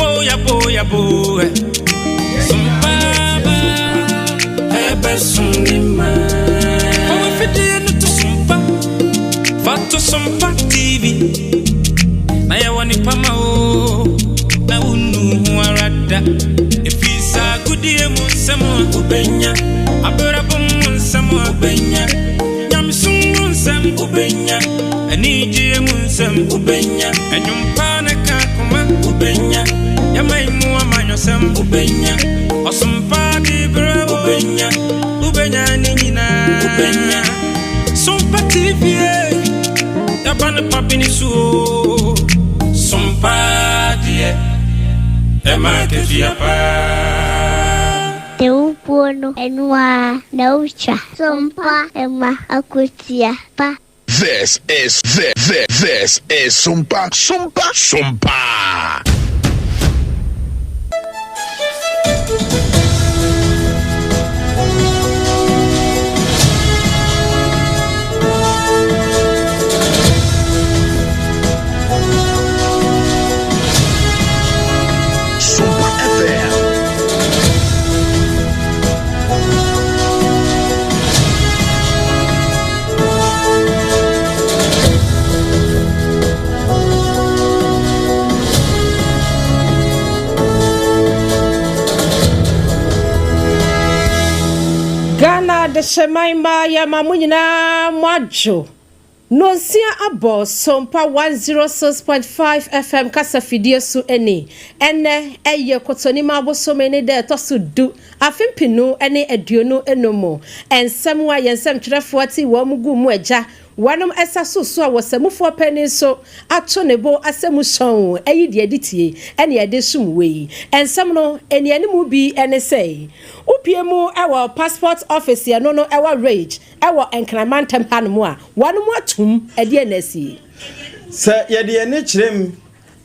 Yabo, yabo, yabo. Sompa ebe sunima. Owo fidie no to sompa. Fato sompa TV. Na yɛwɔ nipa ma o. Na wunu ho ara da. Efisa agudie mu nsɛm a wobɛnya. Abrabɔ mu nsɛm a wobɛnya. Nyamesom mu nsɛm wobɛnya. Anigyeɛ mu nsɛm wobɛnya. Ɛnwompa ne ka koma wobɛnya. Yɛman mu amanyɔsɛm wobɛnya. Ɔsompa de berɛ wobɛnya. Wobɛnya ne nyinaa wobɛnya. Sompa TV e, yɛba ne papi ne so o. Sompa deɛ ɛma akatua paa. Deɛ wobuo no, ɛno ara na wotwa. Sompa ma akatua pa. This is this this this is Sumpa Sumpa Sumpa. Sumpa FM. Ghana Adehyeman mma yɛma mo nyinaa mo adwo. Nonsia abɔ Sompa 106.5 FM kasa fidie so ni. Ɛnnɛ ɛyɛ Kotonima abosome ne da ɛtɔ so du, afe mpenu ne 25 mu. Nsɛm a yɛn nsɛmtwerɛfoɔ te wɔn gu mu agya Wɔnom ɛsa so so a wɔsamufoɔ panin nso ato ne bo asɛ mu sɔnn ayi deɛ ɛde tie ɛne ɛde som wei. Nsɛm no anianimu bi ne sɛ, wopue mu wɔ passport office ɛno no ɛwɔ Ridge ɛwɔ Nkran mantam hanom a, wɔnom atum ɛdeɛn na asie? Sɛ yɛde yɛn ani kyerɛ mu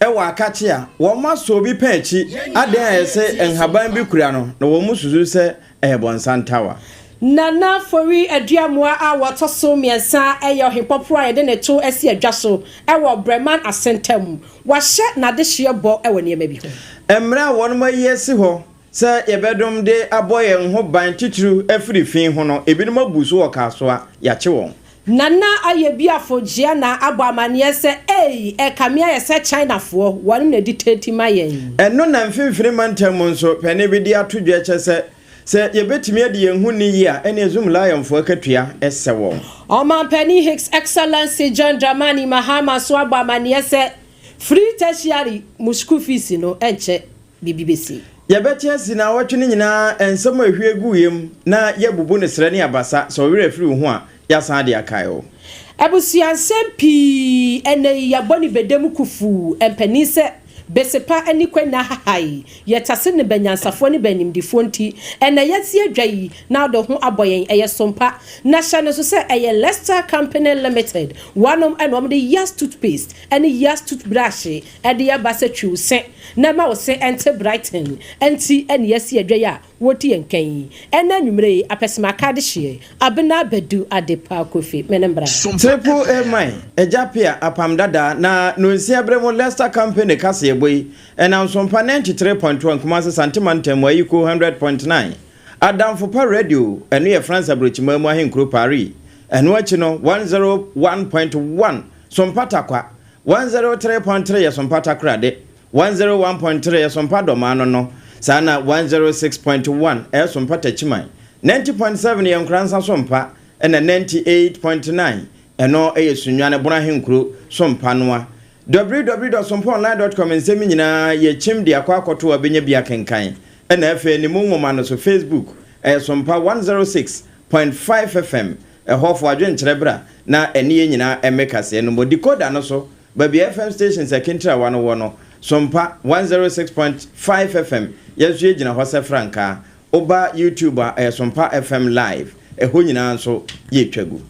wɔ akakye a, wɔasɔ obi pɛn akyi adɛn a ɛsɛ nhaban bi kura no, na wɔsusu sɛ ɛyɛ bɔnsantawa. Nana Fori Aduamoa a wɔtɔ so mmiɛnsa yɛ ɔhempɔporɔ a yɛde ne to asi adwa so wɔ Breman Asentam. Wahyɛ n'adehyeɛ bɔ wɔ nneɛma bi ho. Mmara a wɔayi asi hɔ sɛ yɛbɛdom de abɔ yɛn ho ban titiriw afiri fi ho no, ebinom abu so wɔ Kasoa, yɛakye wɔn. Nana Ayebiafo Gianna abɔ amaneɛ sɛ ei ɛkame ayɛ sɛ Chinafoɔ wɔnom na ɛdi tenti ma yɛn. Ɛno na Mfimfini Mantam mu nso, panin bi de ato dwa kyɛ sɛ, sɛ yɛbɛtumi adi yɛn ho nni yie a, ɛneɛ Zoom Lionfoɔ akatua sɛ wɔn. Ɔmanpanin His Excellency John Dramani Mahama nso abɔ amaneɛ sɛ free tertiary mu school fees no ɛnkyɛ biribi bɛsi. Yɛbɛte asi naawɔtwe no nyinaa nsɛm a ehwie guu yam na yɛabubu no srɛ ne abasa, sɛ wo werɛ firi wo ho a, yɛasan de akae wo. Abusuansɛm pii ɛnnɛ yi yɛabɔ ne bɛdɛ mu kufuu mpanin sɛ besepa ne kwanna hahae, yɛtase ne bɛ nyansafoɔ ne bɛ animdefoɔ nti ɛnnɛ yɛte adwa yi na wode ho abɔ yɛn ɛyɛ sompa na hyɛ no nso sɛ ɛyɛ Lester Company Limited wɔnom na wɔde Yas toothpaste ne Yas toothbrush de aba sɛ twi wo se na ɛma wo se nte brighten nti na yɛasi adwa yi a wɔredi yɛn kan yi. Ɛnnɛ anwumerɛ yi, Apɛsɛmaka adehyeɛ, Abena Badu Adepa Kofi, me ne mbra. Triple A Mine, Agya Pia, Apam Dada, na Nonsia bere mu Leicester Company kaseɛbɔ yi, ɛnam Sompa 93.1 Kumasi Sante Mantam mu Ayiko 100.9, Adamfo Pa Radio, ɛno yɛ France Aburokyiman mu ahenkuro Paris, ɛno akyi no 101.1 Sompa Tarkwa, 103.3 yɛ Sompa Takoradi, 101.3 yɛ Sompa Dɔmaa no no, saa na 106.1 ɛyɛ Sompa Takyiman, 90.7 yɛ Nkoransa Sompa, ɛna 98.9 ɛno yɛ Sunyani Bono Ahenkuro Sompa noa. www.sompaonline.com Nsɛm yi nyinaa yɛkyim de akɔ akɔto a wobɛnya bi akenkan. Ɛna afei ne mu nwoma no so Facebook ɛyɛ Sompa 106.5 FM Ɛhɔ fo adwenkyerɛ bra na ɛne yɛn nyinaa ɛmme kaseɛ no mmɔ decoder no so baabi a FM stations akintrawa no wɔ no Sompa 106.5 FM yɛn nso yɛgyina hɔ sɛ frankaa Woba YouTube a ɛyɛ Sompa FM live ɛhɔ nyinaa nso yɛtwa gu.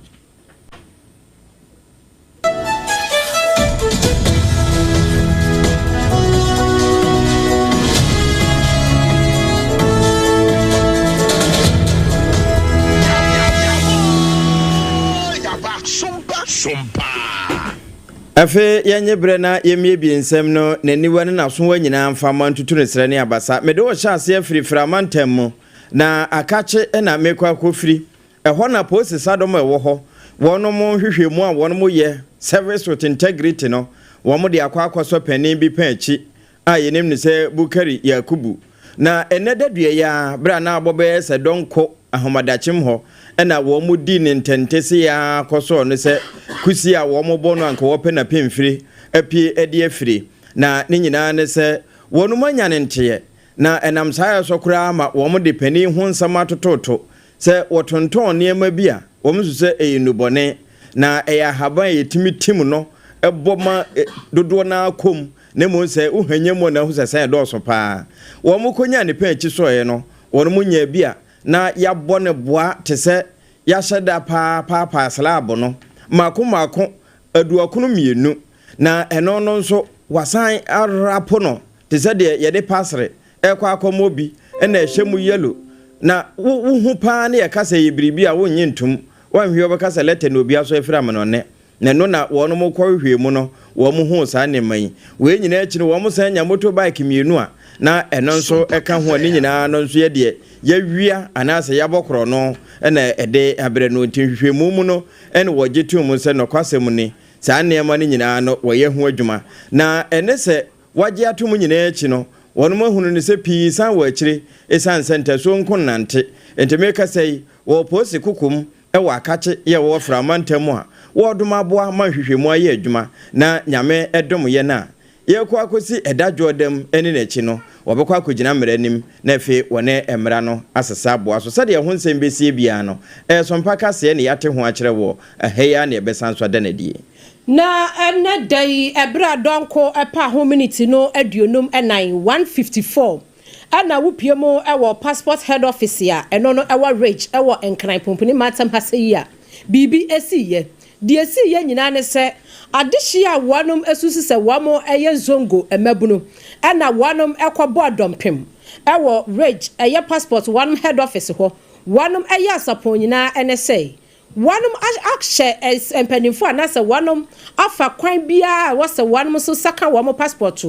Sompa. Afei yɛnye berɛ na yɛmmiebie nsɛm no n'aniwa ne n'asowa nyinaa mfa ma ntutu ne serɛ ne abasa. Mede wo hyɛ aseɛ firi Frama ntam mu, na akakye na mekɔ akɔfiri. Ɛhɔ na polisi sadɔm a ɛwɔ hɔ, wɔnom nhwehwɛmu a wɔnom yɛ, service with integrity no, wɔn de akɔ akɔsɔ panin bi pɛn akyi a yɛnim no sɛ Bukari Yakubu. Na ɛnnɛ da dua yi ara, berɛ a na abɔ bɛyɛ sɛ dɔnko ahomadakyem hɔ na wɔn dii ne ntɛntese ara kɔsɔɔ no sɛ kusie a wɔn bɔ no anka wɔpɛ n'apemfire apue de afire. Na ne nyinaa ne sɛ wɔnom anya ne nteɛ, na ɛnam saa yɛ so koraa ma wɔn de panin ho nsɛm atototo sɛ wɔtontɔn nneɛma bi a wɔn nso sɛ ɛyɛ nnubɔne, na ɛyɛ ahaban a yɛtumi tim no bɔ ma dodoɔ no ara kɔ mu, na mmom sɛ wohanya mu a na ahu sɛ sɛn ɛdɔɔso paa. Wɔn kɔnyaa ne pɛn akyi sɔeɛ no, wɔn nyaa bi a na yɛabɔ no boa te sɛ yɛahyɛ da paa paapaa slab no mmaako mmaako aduɔkono mmienu, na ɛno no nso wɔasan arapo no te sɛ deɛ yɛde pasere rekɔ akɔma obi na ɛhyɛ mu yellow, na wo wohu paa ne yɛka sɛ ɛyɛ biribi a wonnye ntom, woanhwɛ wobɛka sɛ lɛtɛ na obi asɔ afiri amenɔne. Na ɛno na wɔnom kɔhwehwɛɛ mu no wɔn huu saa nneɛma yi. Wei nyinaa akyi no wɔn san nya motor bike mmienu a na ɛno nso ka ho a ne nyinaa no nso yɛ deɛ yɛawia anaasɛ yɛabɔ korɔno na ɛde abrɛ no. Nti nhwehwɛmu mu no na wɔgye too mu sɛ nɔkwasɛm ni, saa nneɛma no nyinaa no wɔyɛ ho adwuma. Na ɛne sɛ wɔagye ato mu nyinaa akyi no wɔnom ahunu no sɛ pii san wɔ akyire ɛsiane sɛ ntasuo nko nnante. Nti merekasa yi wɔ polisi kokom wɔ akakye yɛ wɔ frama ntam a wɔɔdom aboa ma nhwehwɛmu ayɛ adwuma na Nyame dom yɛn a yɛrekɔ akɔsi ɛda dwoɔdam ne n'akyi no wɔbɛkɔ akɔgyina mmara anim na afei wɔne mmara no asesa aboa so sɛdeɛ ɛho nsɛm bɛsie biara no ɛyɛ sompa kaseɛ ne yɛate ho akyerɛ woɔ ɛha yi ara na yɛbɛsan nso ada no adie. Na ɛnnɛ da yi ɛberɛ a dɔnko paa ho miniti no 54, 1:54, Ɛna wo pue mu wɔ passport head office a ɛno no ɛwɔ Ridge ɛwɔ Nkran Pumpuni mantam ha sɛ yi a, biribi esii yɛ. Deɛ esii yɛ nyinaa ne sɛ adehyeɛ a wɔnom esusu sɛ wɔn ɛyɛ Nzongo mmabunu ɛna wɔnom ɛkɔ bɔɔ dɔmpem ɛwɔ Ridge ɛyɛ passport wɔnom head office hɔ. Wɔnom ɛyɛ asapɔn nyinaa ɛne sɛ Wɔnom ahyɛ mpaninfoɔ anaasɛ wɔnom afa kwan biara a ɛwɔ sɛ wɔnom nso nsa ka wɔn passport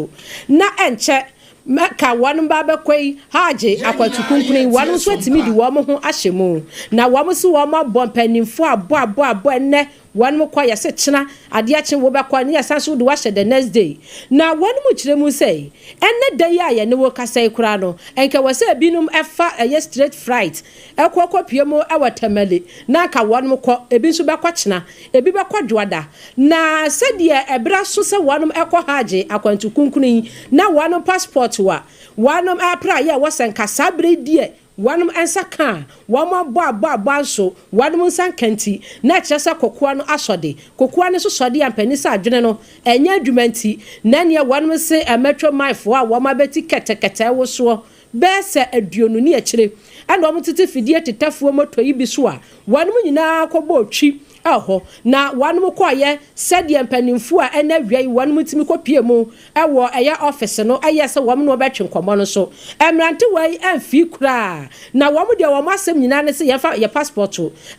na ɛnkyɛ Mecca wɔnom ba abɛkɔ yi Hajj akwantu kronkron yi wɔnom nso atumi de wɔn ho ahyɛ mu na wɔn nso wɔn abɔ mpaninfoɔ abɔ abɔ abɔ ɛnnɛ wɔnom kɔ yɛse kyena adeɛ kye wobɛkɔ ne yɛsan nso de wo ahyɛ the next day na wɔnom kyerɛ mu sɛ ɛnnɛ da yi a yɛne wo kasa yi koraa no nka ɛwɔ sɛ ebinom fa ɛyɛ straight flight Ɛkɔ kɔpue mu wɔ Tamale na anka wɔnom kɔ, ebi nso bɛkɔ kyena, ebi bɛkɔ Dwoada. Na sɛdeɛ ɛberɛ aso sɛ wɔnom kɔ Hajj akwantu kronkron yi, na wɔnom passport a wɔnom apply a ɛwɔ sɛ nka saa berɛ yi deɛ wɔnom nsa ka a, wɔn abɔ abɔ abɔ anso wɔnom nsa nka nti, na ɛkyerɛ sɛ kokoa no asɔ de. Kokoa no nso sɔ de a mpanin sɛ adwene no ɛnyɛ adwuma nti, na ɛneɛ wɔnom se Metro man foɔ a wɔn abɛti kɛtɛkɛtɛ wosoɔ bɛyɛ sɛ 20 ne akyire ɛna wɔn tete fidie tetafuo moto yi bi so a wɔnom nyinaa kɔbɔɔ twi wɔ hɔ na wɔnom kɔeɛ sɛdeɛ mpaninfoɔ a ɛnɛ awia yi wɔnom tumi kɔ pie mu wɔ ɛyɛ office no ɛyɛ sɛ wɔnom ne wɔn bɛtwe nkɔmmɔ no so mmerantewa yi amfii koraa na wɔn deɛ wɔn asɛm nyinaa ne sɛ yɛmfa yɛ passport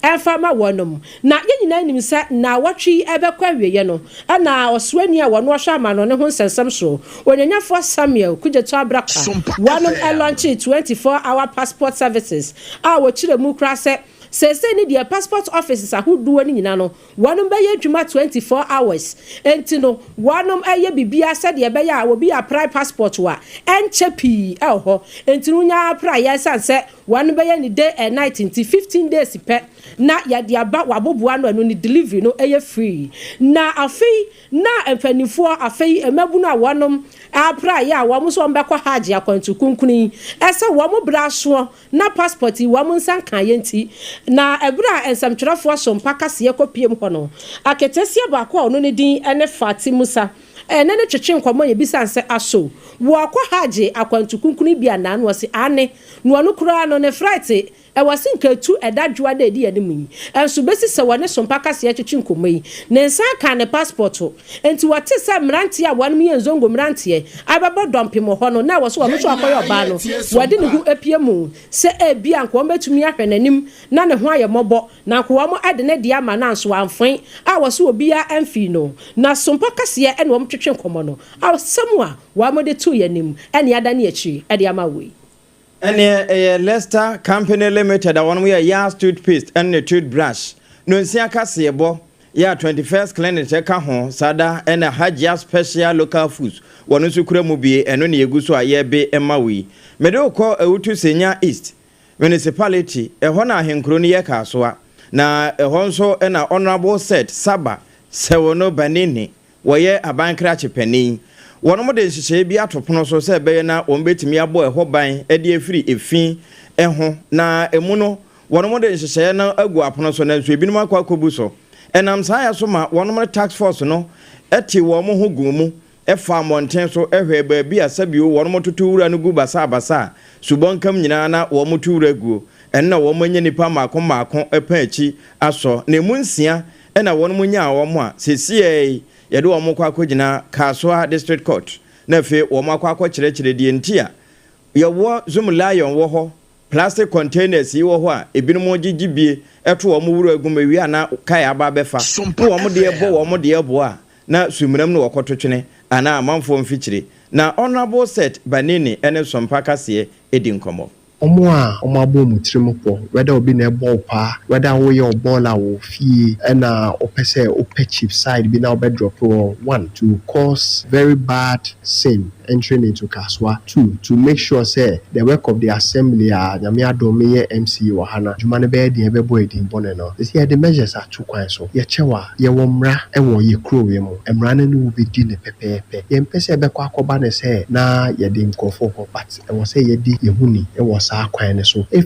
mfa ma wɔnom Na yɛn nyinaa nim sɛ nnawɔtwe yi rebɛkɔ awieeɛ no na ɔsoani a wɔno ɔhwɛ amanɔne ho nsɛnsɛm so, Onyanyafoɔ Samuel Kudzeto Abraka, wɔnom lɔnkyee 24 hour passport services a wɔkyerɛ mu koraa sɛ seesei ne deɛ passport offices ahodoɔ no nyinaa no wɔnom bɛyɛ adwuma 24 hours enti no wɔnom yɛ biribiara sɛdeɛ ɛbɛyɛ a obi apply passport a ɛnkyɛ pii wɔ hɔ enti no wonya apply yɛ ɛsiane sɛ Wɔn bɛyɛ no day and night nti 15 days pɛ na yɛde aba waboboa ano ɛno ne delivery no ɛyɛ free na afei na mpaninfoɔ afei mmabunu a wɔnom apraeɛ a wɔn nso wɔn bɛkɔ hajj akwantu kunkun yi ɛsɛ wɔn brɛ asoɔ na passport yi wɔn nsa nkaeɛ nti na ɛberɛ a nsɛmtwerɛfoɔ so mpa kaseɛ kɔ piem hɔ no aketesia baako a ɔno ne din ne Fati Musa. Ɛne no twetwe nkɔmmɔ, yɛbisa sɛ aso wɔkɔ Hajj akwantu kunkun bi anaa, no wɔsi ane, na ɔno koraa no ne flight ɛwɔ se nka etu ɛda dwoa da edi anim yi, ɛnso besi sɛ wɔne Sompa kaseɛ twetwe nkɔmmɔ yi, ne nsa ka ne passport. Nti wɔte sɛ mmeranteɛ a wɔnom yɛ nzongo mmeranteɛ abɛbɔ dɔmpem wɔ hɔ no, na ɛwɔ so wɔn nso akɔyɛ ɔbaa no, wɔde ne ho apue mu sɛ ebi anka wɔn bɛtumi ahwɛ n'anim na ne ho ayɛ mmɔbɔ na nka wɔn de ne deɛ ama, nanso amfoe a wɔso obiara amfi no. Na Sompa kaseɛ ɛna wɔn twetwe nkɔmmɔ no, asɛm a wɔn de to yɛn anim ɛne ada ne akyiri ɛde ama wɔ yi. Ɛneɛ ɛyɛ Leicester Company Limited a wɔn yɛ Yas toothpaste ɛne ne toothbrush no nsia kaseɛbɔ yɛ a 21st Clinic ɛka ho sada, ɛna Hajia Special Local Foods wɔn nso kura mu bie. Ɛno ne yɛgu so a yɛbe ɛma wo yi. Mede wokɔ Awutu Senya East Municipality, ɛhɔ na ahenkuro no yɛ Kaasoa, na ɛhɔ nso ɛna Honourable Seth Saba Sɛwono Banini wɔyɛ aban krakye panin. Wɔn de nhyehyɛeɛ bi ato pono so sɛ ɛbɛyɛ na wɔn bɛtumi abɔ ɛhɔ ban de afiri efi ho, na emu no wɔn de nhyehyɛeɛ no agu apono so, nanso ebinom akɔ akɔbu so. Ɛnam saa yɛ so ma wɔn task force no ɛte wɔn ho gu mu ɛfa mmɔnten so ɛhwɛ baabi a sɛbio wɔn toto wura no gu basabasa a subɔnkam nyinaa na wɔn to wura guo. Ɛno na wɔn anya nipa mmaako mmaako ɛpɛ akyi asɔ na emu 6 ɛna wɔn nyaa wɔn a seesei yɛde wɔn kɔ akɔgyina Kasoa District Court, na afei wɔn akɔ akɔkyerɛkyerɛ deɛ nti a yɛwɔ Zoomlion wɔ hɔ, plastic containers yi wɔ hɔ a ebinom gyegye bie ɛto wɔn wura gu mu ewie a na kae aba abɛfa na wɔn deɛ bɔ wɔn deɛ boa a na sumina mu na wɔkɔto twene anaa amanfoɔ mfikyire. Na Honourable Seth Banini ɛne Sompa kaseɛ edi nkɔmmɔ. Ɔmo a ɔmo abɔ ɔmo tirim pɔ, whether obi na ɛbɔ wo paa, whether woyɛ ɔbɔɔla wɔ fie ɛna wopɛ sɛ wopɛ cheap side bi na wobɛ drop wɔ, one, to cause very bad sin entering into Kasoa, two, to make sure sɛ the work of the assembly a Nyame adom meyɛ MCE wɔ ha na dwuma no bɛyɛ deɛ ɛbɛbɔ edin bɔne no. Ɛsi yɛde measures ato kwan so. Yɛkyɛw a yɛwɔ mmara ɛwɔ yɛ kuro yi mu, mmara no ne wo bɛdi ne pɛpɛɛpɛ. Yɛmpɛ sɛ ɛbɛkɔ akɔba ne sɛ na yɛde nkurɔfoɔ kɔ, but ɛwɔ sɛ yɛdi yɛn ho ni ɛwɔ saa kwan no so. If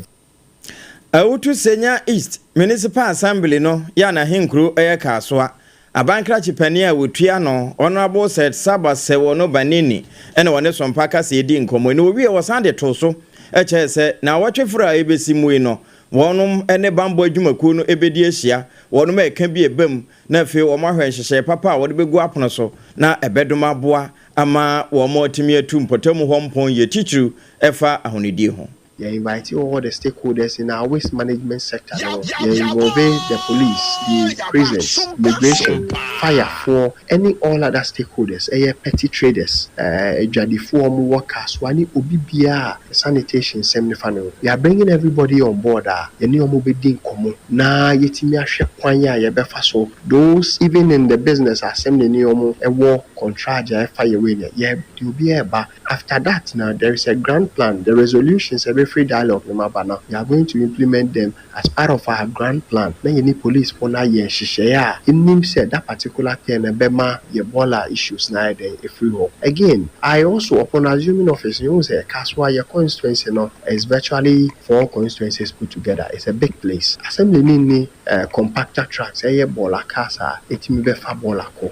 Awutu Senya East Municipal Assembly no yɛ anahenkuro ɛyɛ Kaasoa, abankrakye panin a wɔtua no, Honourable Seth Saba Sɛwɔ Banini, ɛna wɔne Sɔmpa kasa edi nkɔmmɔ na owie, wɔsan de to so ɛkyerɛ sɛ na awɔtwe foro a ɛbɛsi mu yi no, wɔnom ne bambɔ adwumakuo no ɛbɛdi ahyia, wɔnom ɛka bi ɛbam, na afei wɔn ahwɛ nhyehyɛe papa a wɔde bɛgu apono so na ɛbɛdom aboa ama wɔn atumi atu mpɔtamu hɔ mpɔn yɛ titiriw ɛfa ahonidie ho. Yɛ invite all the stakeholders in our waste management sector no. Yɛ involve the police, the prisons, immigration, fire for any all other stakeholders, ɛyɛ petty traders, adwadifoɔ ɔmo wɔ Kasoa ne obi biara sanitation nsɛm nifa no. We are bringing everybody on board a yɛne ɔmo bɛdi nkɔmɔ na yɛtumi ahwɛ kwan a yɛbɛfa so. Those even in the business assembly ne ɔmo ɛwɔ contract a ɛfa yɛ wei no, yɛ de obi ɛɛba. After that now, there is a grand plan. The resolutions every free dialogue no aba now, we are going to implement them as part of our grand plan na yɛne police fo no ayɛ nhyehyɛeɛ a ɛnim sɛ that particular thing no bɛma yɛ bɔɔla issues na ayɛ dɛn ɛfiri hɔ. Again, I also, upon assuming office, you know sɛ Kasoa yɛ constituency no is virtually four constituencies put together. It's a big place. Assembly ni ni compactor trucks, ɛyɛ bɔɔla cars a ɛtumi bɛfa bɔɔla kɔ.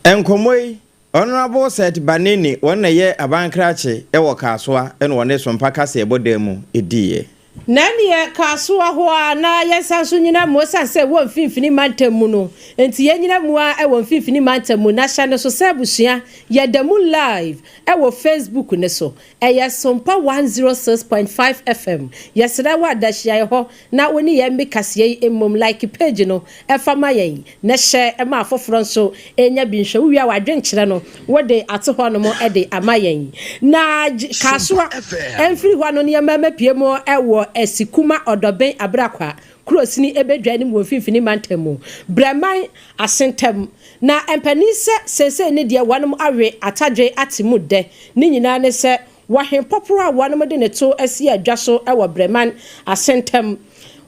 Nkɔmmɔ yi, Honourable Seth Banini, wɔn na yɛ abankrakye ɛwɔ Kaasoa, ɛna wɔne Sompa kasa ɛbɔ dan mu ɛdiiɛ. Na neɛ Kaasoa hɔ a na yɛnsa nso nyina mu, ɔsiane sɛ wɔ Mfimfini Mantam mu no nti, yɛnyina mu a ɛwɔ Mfimfini Mantam mu. Na hyɛ no so sɛ abusua, yɛda mu live ɛwɔ Facebook ne so, ɛyɛ Sompa 106.5 FM. Yɛsrɛ wɔ adahyiaeɛ hɔ na wo ne yɛn bi kaseɛ yi mmom. Like page no ɛfa ma yɛn na hyɛ ɛma afoforɔ nso ɛnya bi nhwɛ. Wowie a, wadwenkyerɛ no wode ato hɔ nom ɛde ama yɛn. Na Kaasoa ɛmfiri hɔ no, nneɛma mapie mu ɛwɔ Asikuma Ɔdɔbɛn Abrakwa kurosini ɛbɛdwa anim wɔ Mfimfini Mantam mu, Brɛman Asentam. Na mpanin sɛ seesei ne deɛ wɔnom awe atadwe ate mu dɛ ne nyinaa ne sɛ wɔhen pɔporɔ a wɔnom de ne to asi adwa so ɛwɔ Brɛman Asentam.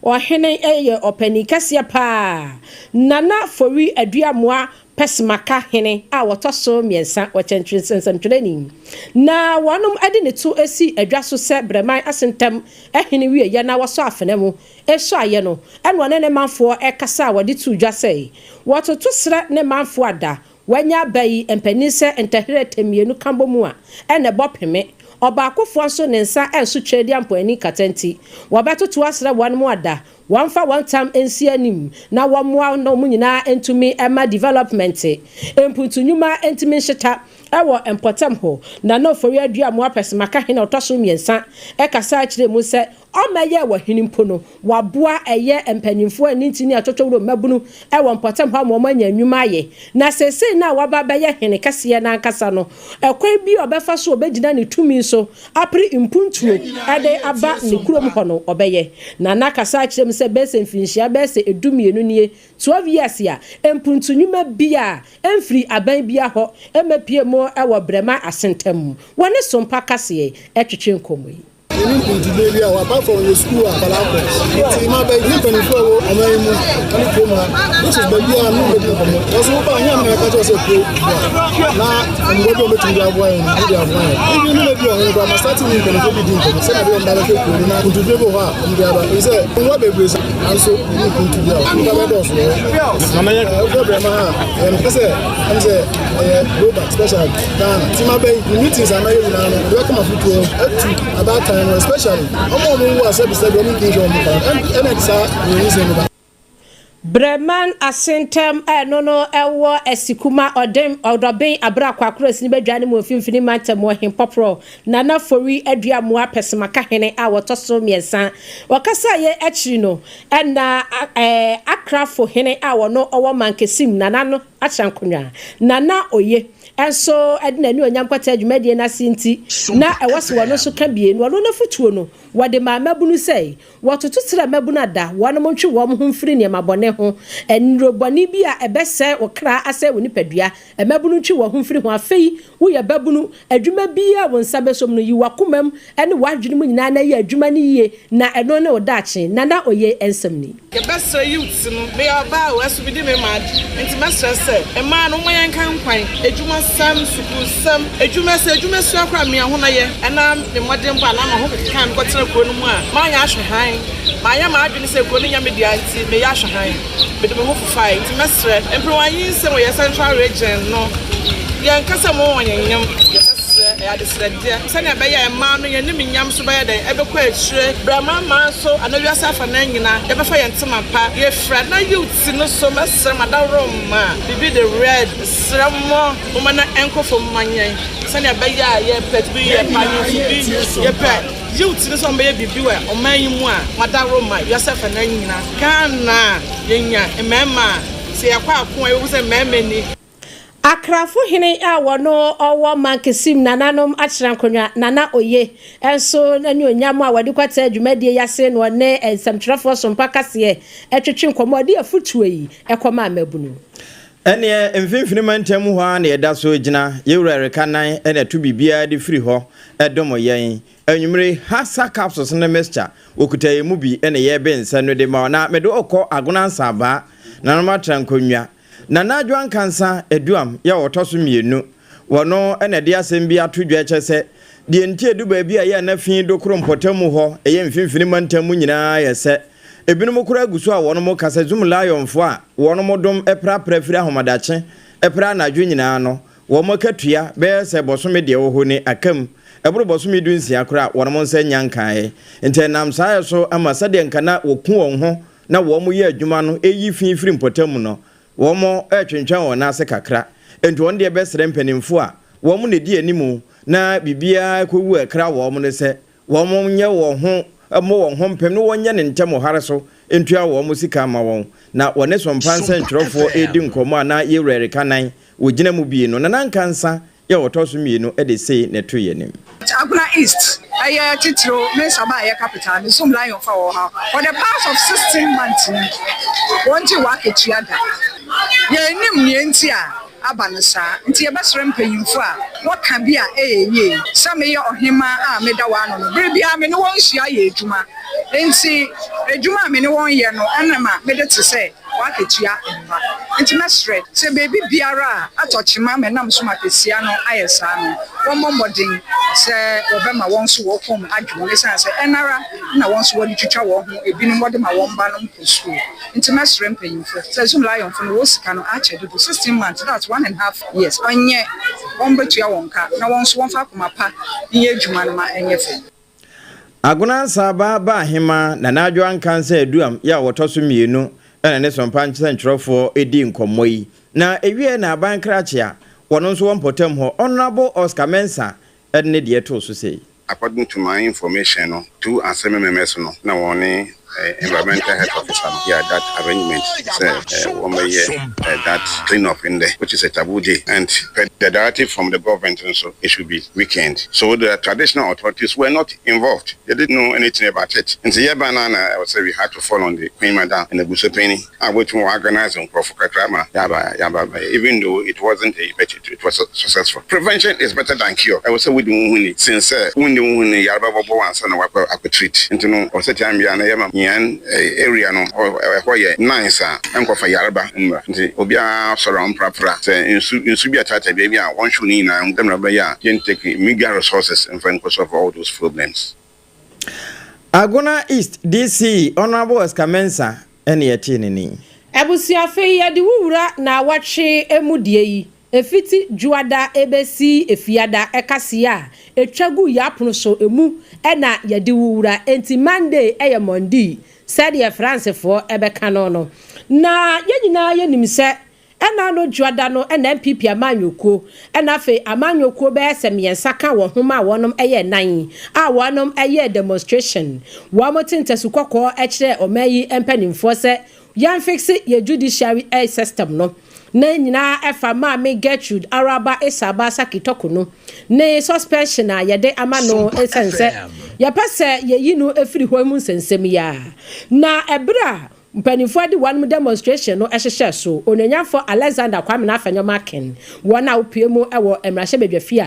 Ɔhene yɛ ɔpanin kɛseɛ paa, Nana Fori Aduamoa Pɛsimaka hene a wɔtɔ so 3, wɔkyɛntwerɛ nsɛmtwerɛni na wɔnom de ne to asi adwa so sɛ Brɛman Asentam hene wie yɛ na wɔsɔ afena mu ɛsɔ ayɛ no, ɛna ɔne ne manfoɔ ɛkasa a wɔde to dwa sɛ wɔtoto serɛ ne manfoɔ ada. Wanya aba yi, mpanin sɛ ntɛherɛ tɛmmienu ka bɔ mu a, ɛna ɛbɔ peme. Ɔbaakofoɔ nso ne nsa nso Tweaduampɔn ani kata nti, wɔbɛtoto asrɛ wɔn mu ada, wɔmfa wɔn tam nsi anim na wɔmmoa na wɔn nyinaa ntumi mma development, mpuntu nnwuma ntumi nhyeta wɔ mpɔtam hɔ. Nana Ofori Aduamoa Pɛsɛmaka hene a ɔtɔ so mmiɛnsa kasaa kyerɛɛ mu sɛ ɔmmɛyɛɛ ɔhene mpo no, waboa ɛyɛ mpanyimfoɔ a ne ntini atwotwo wɔ mmabunu wɔ mpɔtam hɔ ama wɔanya nnwuma ayɛ. Na seesei no a waba abɛyɛ hene kɛseɛ no ankasa no, ɛkwan bi a ɔbɛfa so a ɔbɛgyina ne tumi so apere mpuntuo de aba ne kurom hɔ no, ɔbɛyɛ. Nana kasa kyerɛ mu sɛ bɛyɛ sɛ mfirinhyia bɛyɛ sɛ 12 nie, 12 years, a mpuntu nnwuma bi a ɛmfiri aban bia hɔ ɛmmɛpie mu wɔ Brɛma Asentam. Wɔne Sompa kaseɛ ɛtwetwe nkɔmmɔ yi. Yɛne mpuntudwe bi a apart from yɛ sukuu a akwadaa kɔ nti ma bɛ ne mpanimfoɔ a ɛwɔ ɔman yi mu ɛne kurom ha, which is baabi a ne bɛdi nkɔmmɔ. Wɔso woba anyɛ amena ka kyerɛ sɛ kuro boa na mmoa bi a wɔbɛtumi de aboa yɛn no de aboa yɛn. Ebi ne baabi a ɔhene koraa ma start ne mpanimfoɔ bi di nkɔmmɔ sɛdeɛ bɛyɛ mba bɛhwɛ kuro no na mpuntudwe bi wɔ hɔ a wɔde aba, ɛfiri sɛ mmoa bebree sa nanso ɛne mpuntu bi a nnipa bɛdɔɔso wɔ hɔ. Wokɔ Brɛma ha a, ɛyɛ nokorɛ sɛ ɛm sɛ ɛyɛ global special Ghana nti ma bɛyi ne meetings a mɛyɛ nyinaa no mede bɛka mafotuo atu abaatan no, especially ɔmo a ɔmo wu a sɛbisɛbi ɔmo ntumi hwɛ ɔmo kwan ɛna ɛde saa nyinsɛn no ba. Breman Asentam ɛno no ɛwɔ Asikuma ɔden ɔdɔben abere akɔ akoro asini badwa ne mu mfimfini mantam wɔ Hempɔporɔ Nana Fori Aduamoa Pɛsɛmaka hene a wɔtɔ so mmiɛnsa. Wɔkasa yɛ akyiri no, ɛna Akrafo hene a wɔno ɔwɔ Mankesim, Nana no akyerɛ nkonnwa, Nana Oye ɛnso ɛde n'ani onyam kɔtɛ dwumadie n'ase nti na ɛwɔ so wɔno nso ka bie no ɔno n'afotuo no wɔde maa mmabunu sɛ wɔtoto srɛ mmabunu ada wɔn mo ntwe wɔn ho mfiri nneɛma bɔne ho, nnuro bɔne bi a ɛbɛsɛe wo kra, asɛe wo nipadua. Mmabunu ntwe wɔn ho mfiri ho. Afei woyɛ babunu, adwuma biara a wo nsa bɛsom no, yi w'akomam ne w'adwene mu nyinaa na yɛ adwuma no yie, na ɛno ne wo daakye. Nana Oye nsɛm ni. Yɛbɛsrɛ youth no, meyɛ ɔbaa o, ɛso medi me ma ade nti mɛsrɛ sɛ mmaa no momma yɛnka nkwan adwumasɛm, sukuusɛm, adwuma sɛ adwuma sua koraa mmea ho na yɛ ɛna me mmɔden bɔ anaa ma ho keka me kɔtena kuro no mu a maanyɛ ahwɛ hann, maanyɛ m'adwene sɛ kuro no nyɛ me dea nti meyɛ ahwɛ hann, mede me ho fofae. Nti mɛsrɛ mperewanyi nsɛm wɔ yɛ Central Region no, yɛnka sɛ mo wɔ yɛn yɛbɛsrɛ, ɛyɛ adesrɛdeɛ sɛnea ɛbɛyɛ mmaa no yɛn nim nyam so bɛyɛ dɛn ɛbɛkɔ akyire brɛ mmaa nso ana wiase afa nan nyinaa yɛbɛfa yɛn ntoma pa yɛfira na youth no so. Mɛsrɛ madaworo ma biribi de red srɛ mo moma na ɛnkɔ fam ma yɛn sɛnea ɛbɛyɛ a yɛpɛ bi, yɛpɛ ahemfo bi, yɛpɛ youth no sɛ ɔmbɛyɛ biribi wɔ ɔman yi mu a madaworo ma wiase afa nan nyinaa Ghana yɛnya mmarima a sɛ yɛkɔ ako a yɛbɛhu sɛ mmarima ni. Akrafo hene a wɔno ɔwɔ Mankesim, nananom akyerɛ nkonnwa, Nana Oye nso n'ani onyam a wɔde kɔtɛ dwumadie yi ase na ɔne nsɛmtwerɛfoɔ Sompa kaseɛ ɛtwetwe nkɔmmɔ, ɔde afotuo yi ɛkɔma mmabunu. Ɛneɛ mfimfini mantam hɔ a na yɛda so gyina yɛwura reka nan ɛna ɛto biribiara de firi hɔ ɛdom yɛn anwummere. Hasa capsules ne mixture wɔkuta yɛn mu bi ɛna yɛrebe nsa no de ma na mede ɔkɔ Agona Nsabaa nanom atra nkonnwa Nana Adwoa Nkansa Aduam yɛ ɔtɔ so mmienu. Wɔno ɛna de asɛm bi ato dwa kyɛ sɛ deɛ nti edu baabi a yɛ na fi dokoro mpɔtam mu hɔ ɛyɛ mfimfini mantam mu nyinaa yɛ sɛ ebinom koraa gu so a wɔn mo kasa Zoomlionfoɔ a wɔn mo dom ɛprapra firi ahomadakye ɛpra anadwo nyinaa no, wɔn akatua bɛyɛ sɛ bɔsome deɛ wɔ hɔ ni akam ɛboro bɔsome 16 koraa wɔn mo nsa nya nkaeɛ. Nti ɛnam saa yɛ so ama sɛdeɛ nka na wɔku wɔn ho na wɔn yɛ adwuma no ɛyi fi firi mpɔtam no, wɔn ɛretwentwɛn wɔn ase kakra. Nti wɔn deɛ bɛsrɛ mpanimfoɔ a wɔn na di anim na biribiara kɔwu ɛkra wɔn no sɛ wɔn nyɛ wɔn ho mmɔ wɔn ho mpem na wɔnyɛ ne ntɛm ɔhare so ntua wɔn sika ama wɔn. Na wɔne Sompa nsɛntwerɛfoɔ redi nkɔmmɔ a na yɛwura reka nan wɔgyina mu bie no, Nana Nkansa yɛ wɔtɔ so mmienu de sei na ɛto yɛn anim. Agona East ɛyɛ titiriw me nsaba a ɛyɛ capital ne Zoomlion fa wɔ ha for the past of 16 months ni wɔn gye wɔ akatua da. Yɛn nim nea nti a aba no saa, nti yɛbɛsrɛ mpanyimfo a wɔka bi a ɛyɛ yie sɛ meyɛ ɔhema a meda wɔn ano no, bere biara me ne wɔn hyia yɛ adwuma, nti adwuma a me ne wɔn yɛ no ɛna ma mede te sɛ wɔakatua mma. Nti mɛsrɛ sɛ beebi biara a atɔ kyema mɛnam so ma kesia no ayɛ saa no, wɔmmɔ mmɔden. Sɛ wɔbɛma wɔn nso wɔn kɔn mu adwo wɔn esiane sɛ ɛno ara na wɔn nso wɔde twitwa wɔn ho, ebinom wɔde ma wɔn ba nom kɔ sukuu. Nti mɛsrɛ mpanyinfo sɛ Zoomlionfo no wɔ sika no akyɛ dodo, 16 months, that's 1.5 years, ɔnyɛ wɔn bɛtua wɔn ka na wɔn nso wɔmfa akoma pa nyɛ adwuma no ma ɛnyɛ fɛ. Agona Nsaaba ba ahema Nana Adwo Ankansa Aduam yɛ a wɔtɔ so mmienu ɛna ne Sompa nsɛntwerɛfoɔ di nkɔmmɔ yi na ewie na aban krakye a wɔno nso wɔ mpɔtam hɔ, Honorable Oscar Mensa, ɛde ne deɛ too so sei. According to my information no, two assembly members no na wɔn ne environmental health officer no, yeah, that arrangement sɛ wɔn bɛyɛ that clean up in there, which is a taboo day, and per the directive from the government nso, it should be weekend. So the traditional authorities were not involved. They didn't know anything about it. Nti yɛ ba na na ɛwɔ sɛ we had to fall on the queen mother and abusuapanyin a wetin wɔ organize nkurɔfo kakra ma yaba yaba bɛyɛ. Even though it wasn't a, but it was successful. Prevention is better than cure. Ɛwɔ sɛ wodi wo ho ni since sɛ wondi wo ho ni, yareba bɔbɔ wansa na wakɔ akɔ treat. Nti no ɔsɛ tia mbea na yɛma yɛn area no ɛhɔ yɛ nice a ɛnkɔfa yareba mmra. Nti obiara sɔrɔ a ɔmprapra sɛ nsu nsu bi atata baabi a wɔnhyew ne nyinaa dɛm na bɛyɛ a yɛn take meager resources mfa nkɔ solve all those problems. Agona East DC, Honorable Oscar Mensa, ɛne yɛtee ne ni. Abusuafo yi, yɛde wowura na awɔtwe mu deɛ yi efiti Dwoada ebesi Efiada ɛkaseɛ a etwa gu yɛ apono so emu ɛna yɛde wowura. Enti Monday ɛyɛ Monday sɛdeɛ Francefoɔ ɛbɛka no, na yɛn nyinaa yɛnim sɛ ɛna no Dwoada no ɛna NPP amanyɔkuo ɛna afei amanyɔkuo bɛyɛ sɛ mmiɛnsa ka wɔn ho ma wɔnom ɛyɛ nan a wɔnom ɛyɛ demonstration. Wɔn te ntasu kɔkɔɔ ɛkyerɛ ɔman yi mpanimfoɔ sɛ yɛn fix yɛ judiciary system no na nyinaa ɛfa Maame Gertrude Araba Esaaba Sackey Torkornoo ne suspension a yɛde ama no ɛsɛn sɛ yɛpɛ sɛ yɛyi no efiri hɔ mu nsɛnsɛm yi a. Na ɛberɛ a mpanimfoɔ de wɔn demonstration no hyehyɛ so, Onuonyamfo Alexander Kwame Afenyo Markin, wɔn a wopue mu wɔ mmarahyɛbadwafie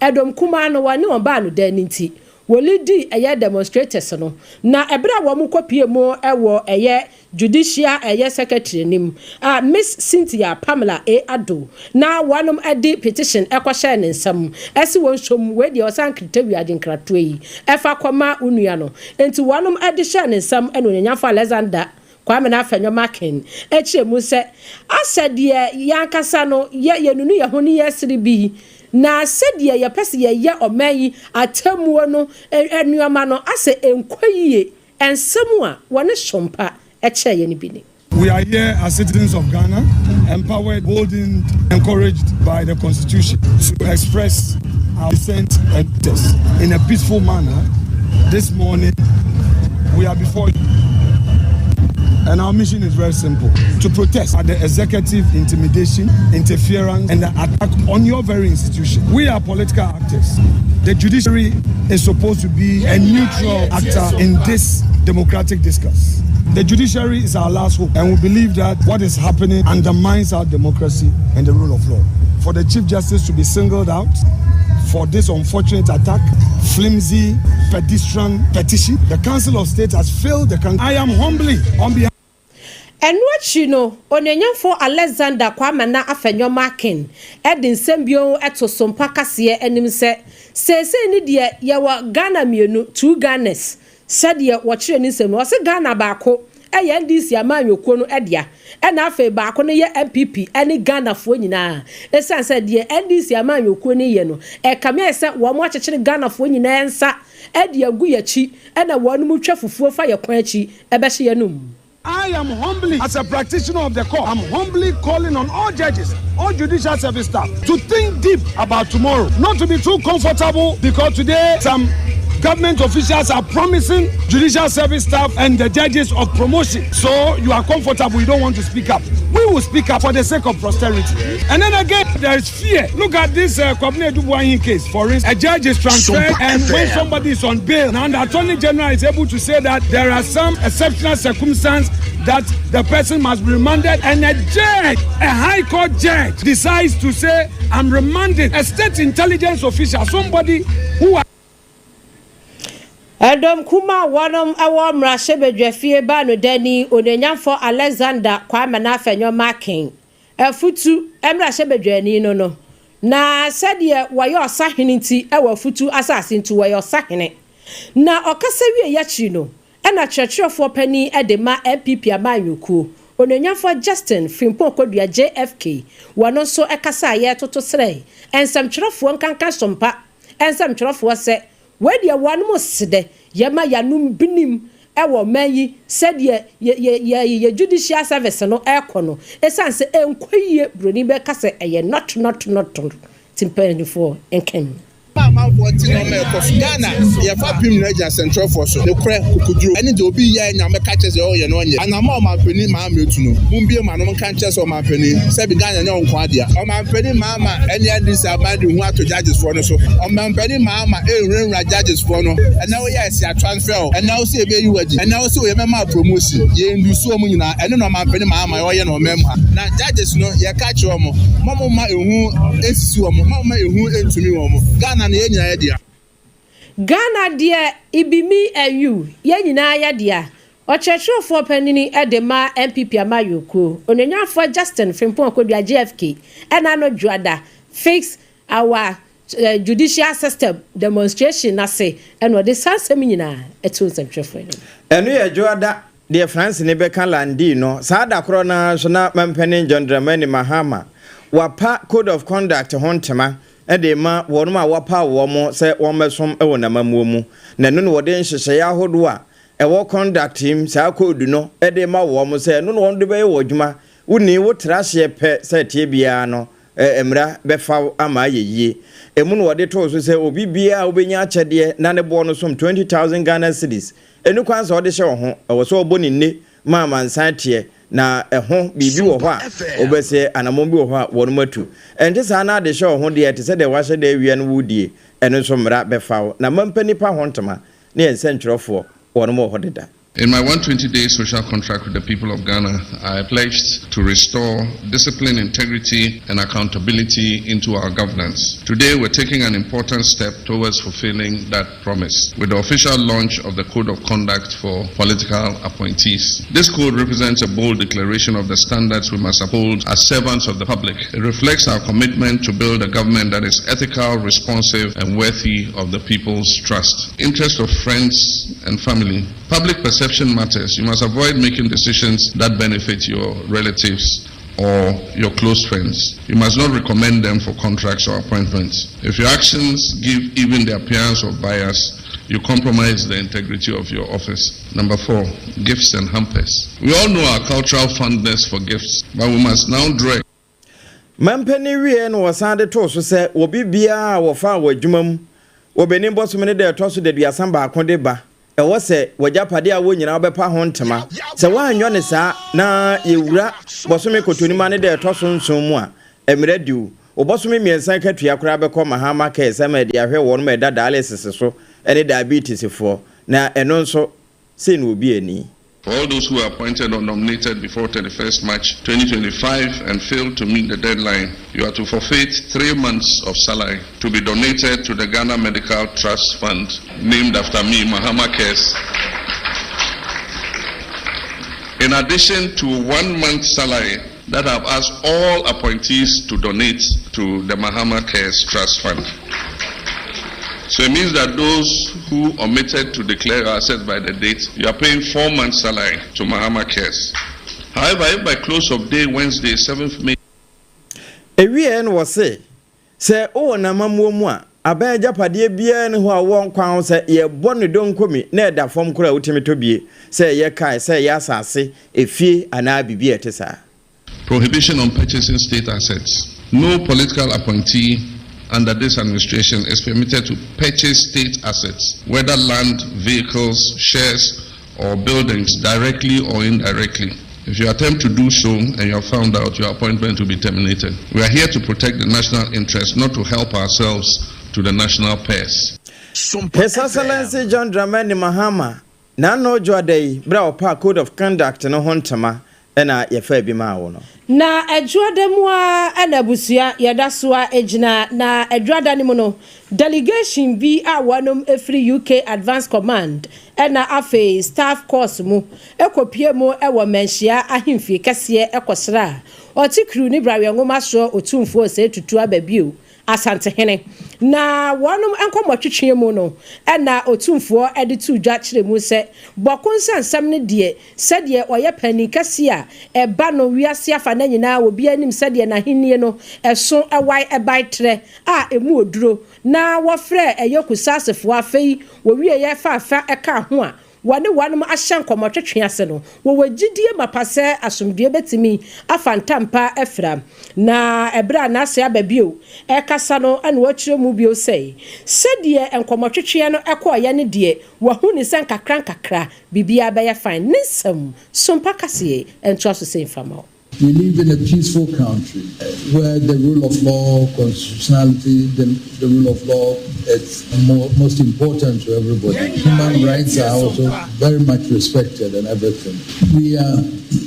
a ɛdɔm kumaa no wɔne wɔn baa no dan ne nti wɔlidi ɛyɛ demonstrators no. Na ɛberɛ a wɔn kɔpie mu wɔ ɛyɛ judicial ɛyɛ secretary anim a Miss Cynthia Pamela A Ado na wɔnom de petition ɛkɔhyɛ ne nsam ɛsi wɔn nsom wei deɛ ɔsan kirita wiagye nkratoɔ yi ɛfa kɔma onua no. Nti wɔnom de hyɛ ne nsam ɛna Onuonyamfo Alexander Kwame Afenyo Markin akyerɛ mu sɛ asɛ deɛ yɛankasa no yɛ yɛnunu yɛn ho ne yɛsere bi na sɛdeɛ yɛpɛ sɛ yɛyɛ ɔman yi atemmuo no nneɛma no asɛ nkɔ yie. Nsɛm a wɔne Sompa ɛkyerɛ yɛn bi ni. We are here as citizens of Ghana, empowered, boldened, encouraged by the Constitution to express our dissent and protest in a peaceful manner. This morning, we are before you. And our mission is very simple: to protest at the executive intimidation, interference, and the attack on your very institution. We are political actors. The judiciary is supposed to be a neutral actor in this democratic discourse. The judiciary is our last hope, and we believe that what is happening undermines our democracy and the rule of law. For the Chief Justice to be singled out for this unfortunate attack, flimsy, pedestrian petition, the Council of State has failed the country. I am humbly, on behalf Ɛno akyi no, Onuonyamfo Alexander Kwame na Afenyo Markin ɛde nsɛm bio ɛto Sompa kaseɛ anim sɛ seesei ne deɛ yɛwɔ Ghana mmienu, two Ghanas, sɛdeɛ wɔkyerɛ ne nsɛm no. Ɔsɛ Ghana baako ɛyɛ NDC amanyɔkuo no ɛdea, ɛna afei baako no yɛ NPP ɛne Ghanafoɔ nyinaa. Ɛsiane sɛ deɛ NDC amanyɔkuo no yɛ no ɛkame ayɛ sɛ wɔn akyekyere Ghanafoɔ nyinaa nsa ɛde agu yɛkyi ɛna wɔn mu twa fufuo fa yɛ kwan akyi ɛbɛhyɛ yɛn num. I am humbly, as a practitioner of the court, I'm humbly calling on all judges, all judicial service staff to think deep about tomorrow, not to be too comfortable because today some government officials are promising judicial service staff and the judges of promotion. So you are comfortable, you don't want to speak up. We will speak up for the sake of posterity. And then again, there is fear. Look at this Kwabena Adu case. For instance, a judge is transferred, and when somebody is on bail, now the Attorney General is able to say that there are some exceptional circumstances that the person must be remanded, and a judge, a high court judge, decides to say, "I'm remanding a state intelligence official," somebody who Ɛdɔm kuma a wɔnom ɛwɔ mmarahyɛbadwafie baa no dani Onuonyamfo Alexander Kwame Afenyo Markin afutu mmarahyɛbadwani no. Na sɛdeɛ wɔyɛ ɔsahene nti wɔ afutu asase nti wɔyɛ ɔsahene. Na ɔkasa wieɛ akyiri no, ɛna kyerɛkyerɛfoɔ panin de ma NPP amanyɔkuo, Onuonyamfoɔ Justin Frimpong Kodua, JFK, wɔno nso kasaeɛ toto srɛɛ nsɛmtwerɛfoɔ nkanka sompa nsɛmtwerɛfoɔ sɛ wei deɛ wɔnom sedɛ yɛma yanom binim wɔ ɔman yi sɛdeɛ yɛ yɛ yɛ judicial service no ɛrekɔ no, ɛsiane sɛ ɛnkɔ yie, buroni bɛka sɛ ɛyɛ not not not nti mpanyinfoɔ nka mu. Amanfoɔ te nneɛma ɛkɔ so Ghana, yɛfa pim nyinaa gyina sɛntrɛfoɔ so. Nokorɛ, kokoduro ɛne deɛ obi yɛ nya mɛka kyerɛ sɛ ɔyɛ no ɔnyɛ anamɔ. Ɔmampanin Mahama etu no, mumbie mu anom nka nkyerɛ sɛ ɔmampanin sɛbi Ghana nyɛ nko adea. Ɔmampanin Mahama ɛne NDC aban de hu ato judgesfoɔ no so. Ɔmampanin Mahama ɛnwurawura judgesfoɔ no. Ɛnɛ woyɛ ɛsi a transfer o, ɛnɛ wo sɛ ebeyi wadi, ɛnɛ wo sɛ oyɛ mɛma promotion, yɛn ndusu wɔn nyinaa. Ɛno na ɔmampanin Mahama ɔyɛ na ɔman mu ha. Na judges no, yɛka kyerɛ wɔn, mo mo ma ehu esisi wɔn, mo ma ehu entumi wɔn. Ghana no, yɛn nyinaa yɛ dea. Ghana deɛ, ibi me and you, yɛn nyinaa yɛ dea. Ɔkyerɛkyerɛfoɔ panini de ma NPP amayɔkuo, Onuonyamfoɔ Justin Frimpong Kodua, JFK, ɛna no dwoada Fix Our Judicial System demonstration n'ase ɛna ɔde saa nsɛm nyinaa ɛto nsɛmtwerɛfoɔ anim. Ɛno yɛ dwoada deɛ France ne bɛka lundi no. Saa da korɔ no nso na mampanin John Dramani Mahama wapa code of conduct ho ntoma de ma wɔnom a wɔpa wɔn sɛ wɔmmɛsom wɔ n'amammuo mu, na ɛno na wɔde nhyehyɛeɛ ahodoɔ a ɛwɔ conduct mu, saa code no, de ma wɔn sɛ ɛno na wɔn de bɛyɛ wɔ adwuma. Wonni wotra aseɛ pɛ sɛ tie biara no, mmara bɛfa wo ama ayɛ yie. Emu na wɔde too so sɛ obi biara a wobɛnya akyɛdeɛ na ne boɔ no som 20,000 Ghana cedis ɛnu kwan sɛ ɔde hyɛ wo ho, ɛwɔ sɛ ɔbɔ ne nne ma amansan teɛ na ɛho biribi wɔ hɔ a wobɛsɛ anammɔn bi wɔ hɔ a wɔnom atu. Ɛnte saa na ade hyɛ wo ho deɛ, te sɛ deɛ wahyɛ da awia no wodie, ɛno nso mmara bɛfa wo. Na mampa nipa ho ntoma ne yɛn nsɛntwerɛfoɔ wɔnom wɔ hɔ deda. In my 120-day social contract with the people of Ghana, I pledged to restore discipline, integrity, and accountability into our governance. Today, we're taking an important step towards fulfilling that promise with the official launch of the Code of Conduct for Political Appointees. This code represents a bold declaration of the standards we must uphold as servants of the public. It reflects our commitment to build a government that is ethical, responsive, and worthy of the people's trust. Interest of friends and family. Public perception matters. You must avoid making decisions that benefit your relatives or your close friends. You must not recommend them for contracts or appointments. If your actions give even the appearance of bias, you compromise the integrity of your office. Number four, gifts and hampers. We all know our cultural fondness for gifts, but we must now draw Mampanin wie no, wɔsan de too so sɛ obi biara a wɔfa wɔ adwuma mu wɔbɛnim bɔsome no da ɛtɔ so 31 de ba, ɛwɔ sɛ wɔgyapadeɛ a wɔn nyinaa wɔbɛpa ho ntoma. Sɛ wɔanyɔ ne saa na yɛwura bɔsome Kɔtɔnima ne da ɛtɔ so 7 mu a, mmerɛ diw wɔbɔsome 3 katua koraa bɛkɔ Mahama Cares ma ɛde ahwɛ wɔn ma ɛda dialysis so ne diabetesfoɔ, na ɛno nso sei na obi ani. For all those who were appointed or nominated before 31st March 2025 and failed to meet the deadline, you are to forfeit 3 months of salary to be donated to the Ghana Medical Trust Fund, named after me, Mahama Cares. In addition to 1 month salary that I've asked all appointees to donate to the Mahama Cares Trust Fund. So it means that those who omitted to declare assets by the date, you are paying 4 months' salary to Mahama Cares. However, if by close of day Wednesday, 7th May, Ewie no, wɔ se sɛ wowɔ n'amammuo mu a, aban agyapadeɛ biara ne hɔ a wɔwɔ nkwan ho sɛ yɛbɔ ne donkomi na ɛda fam koraa a, wotumi tɔ bie, sɛ ɛyɛ kae, sɛ ɛyɛ asase, efie anaa biribi a ɛte saa. Prohibition on purchasing state assets. No political appointee under this administration is permitted to purchase state assets, whether land, vehicles, shares, or buildings, directly or indirectly. If you attempt to do so and you are found out, your appointment will be terminated. We are here to protect the national interest, not to help ourselves to the national purse. His Excellency John Dramani Mahama n'ano dwoada yi berɛ a ɔpa code of conduct no ho ntoma ɛna yɛfa bi maa wo no. Na adwoada mu a ɛna abusua yɛda so a gyina na adwoada no mu no, delegation bi a wɔnom efiri UK Advance Command ɛna afei staff course mu ekopie mu ɛwɔ Manhyia ahemfie kɛseɛ ɛkɔsra a ɔte kuru ne brawe nwoma soɔ Otumfuo sɛ etutu aba bio. Asantehene. Na wɔnom nkɔmmɔtwetweɛ mu no na Otumfoɔ de too dwa kyerɛ mu sɛ Bɔko nsɛnsɛm no deɛ sɛdeɛ ɔyɛ panin kɛseɛ a ɛba no wiase afa-na nyinaa obiara nim sɛdeɛ n'ahennie no ɛso wae ɛbae trɛ a ɛmu oduro na wɔfrɛɛ ɛyɛ Kusasefoɔ afei wɔwieɛ faafa ɛkaa ho a wɔne wɔnom ahyɛ nkɔmmɔtwetwe ase no, wɔwɔ gyidie mapa sɛ asomdwoeɛ bɛtumi afa ntampa afira. Na ɛberɛ a n'ase aba bio rekasa no na ɔkyerɛ mu bio sɛ, sɛdeɛ nkɔmmɔtwetweɛ no kɔeɛ no deɛ, wahu no sɛ nkakra nkakra biribiara bɛyɛ fine. Ne nsɛm so mpa kaseɛ ntoa so sei mfa ma wo. We live in a peaceful country where the rule of law, constitutionality, the, the rule of law is more, most important to everybody. Human rights are also very much respected and everything. We are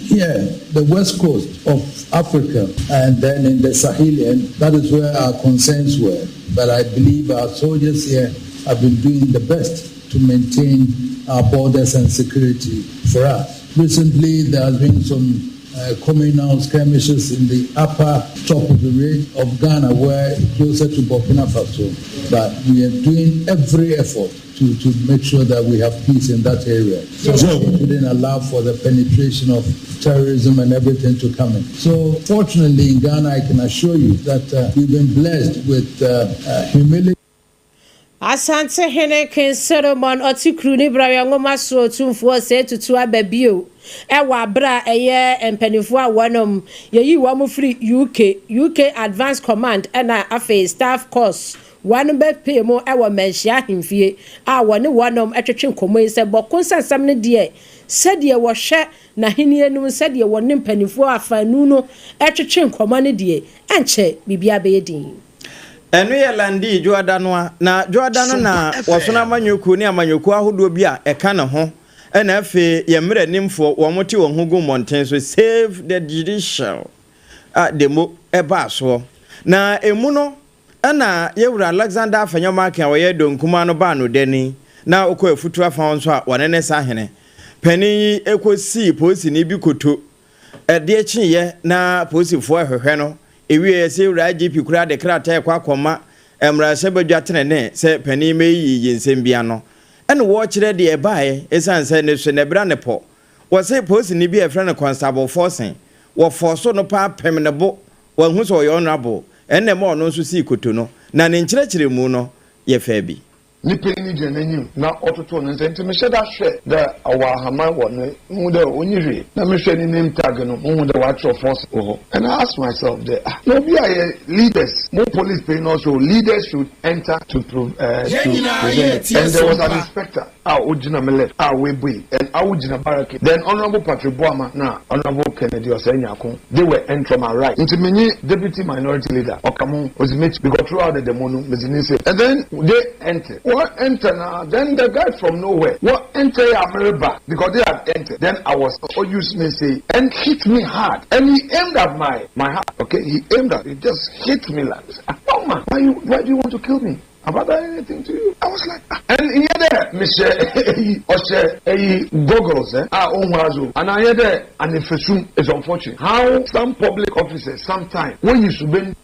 here, the west coast of Africa, and then in the Sahelian, that is where our concerns were. But I believe our soldiers here have been doing the best to maintain our borders and security for us. Recently, there has been some communal skirmishes in the upper top of the range of Ghana, where closer to Burkina Faso. But we are doing every effort to, to make sure that we have peace in that area. So we shouldn't allow for the penetration of terrorism and everything to come in. So fortunately in Ghana, I can assure you that we've been blessed with humility. Asantehene King Solomon ɔte kuru ne Brayɔ Nwoma so Otumfoɔ Osei Tutu aba bio wɔ abere a ɛyɛ mpanimfoɔ a wɔnom yɛyi wɔn firi UK, UK Advance Command ɛna afei Staff Corps wɔnom bɛpue mu wɔ Manhyia Ahemfie a wɔne wɔnom twetwe nkɔmmɔ yi sɛ Bɔko nsɛnsɛm no deɛ sɛdeɛ wɔhwɛ n'ahennie no mu sɛdeɛ wɔne mpanimfoɔ afaanu no twetwe nkɔmmɔ no deɛ ɛnkyɛ biribiara bɛyɛ din. Ɛno yɛ Landii Dwoada no a, na Dwoada no na wɔsono amanyɔkuo ne amanyɔkuo ahodoɔ bi a ɛka ne ho ɛna afei yɛn mmaranimfoɔ wɔn te wɔn ho gu mmɔnten so Save the Judicial a demo ɛbaa soɔ. Na ɛmu no ɛna yɛwura Alexander Afenyo-Markin a ɔyɛ Donkumaa no baa no dani na ɔkɔ afutuo afa hɔ nso a wɔne ne sahene panin yi ɛkɔsii polisini bi koto Ɛdeɛ kyeeɛ na polisifoɔ rehwehwɛ no, ɛwieɛ sɛ wura IGP koraa de krataa rekɔ akɔma mmarahyɛbadwa tenenee sɛ panin mmɛyiyi nsɛm bi ano. Ɛna wɔrekyerɛ deɛ ɛbaeɛ ɛsiane sɛ ne so na ɛbra ne pɔ. Wɔse polisini bi a yɛfrɛ no Constable Forson, wɔfɔɔso no paa pem ne bo, wanhu sɛ ɔyɛ honourable, ɛna ɛma ɔno nso sii koto no, na ne nkyerɛkyerɛmu no yɛ fɛ bi. Ne panyin gyina n'enyim na ɔtotow ne nsa, ntsi mehyɛ da hwɛ dɛ ɔwɔ ahaman wɔ no, muhun dɛ onnyi hwee. Na mehwɛ ne name tag no, muhun dɛ wɔakyerɛw force wɔ hɔ. And I asked myself dɛ, ah, na obi a yɛ leaders, mo police panyin no ɔse oh, leaders should enter to pro eh, to present it. And there was an inspector a ogyina me left a oebue, and awo gyina barricade. Then Honourable Patrick Boamah na Honourable Kennedy Osei Nyarko, they were en from my right. Ntsi menye deputy minority leader ɔka moho, odzi m'ekyir because throughout the demo no medzi ne nsamu. And then they enter, wɔ enter na then the guy from nowhere wɔ enter yi a mereba because they had entered then I was ɔ use ne nsa yi and hit me hard and he aimed at my my heart okay he aimed at he just hit me like ah no man why you why do you want to kill me have I done anything to you I was like ah and nnyɛ dɛ mehyɛ eyi ɔhyɛ eyi goggles eh a ohu adze o anaa nnyɛ dɛ anifesum it's unfortunate how some public officers sometimes woyi suban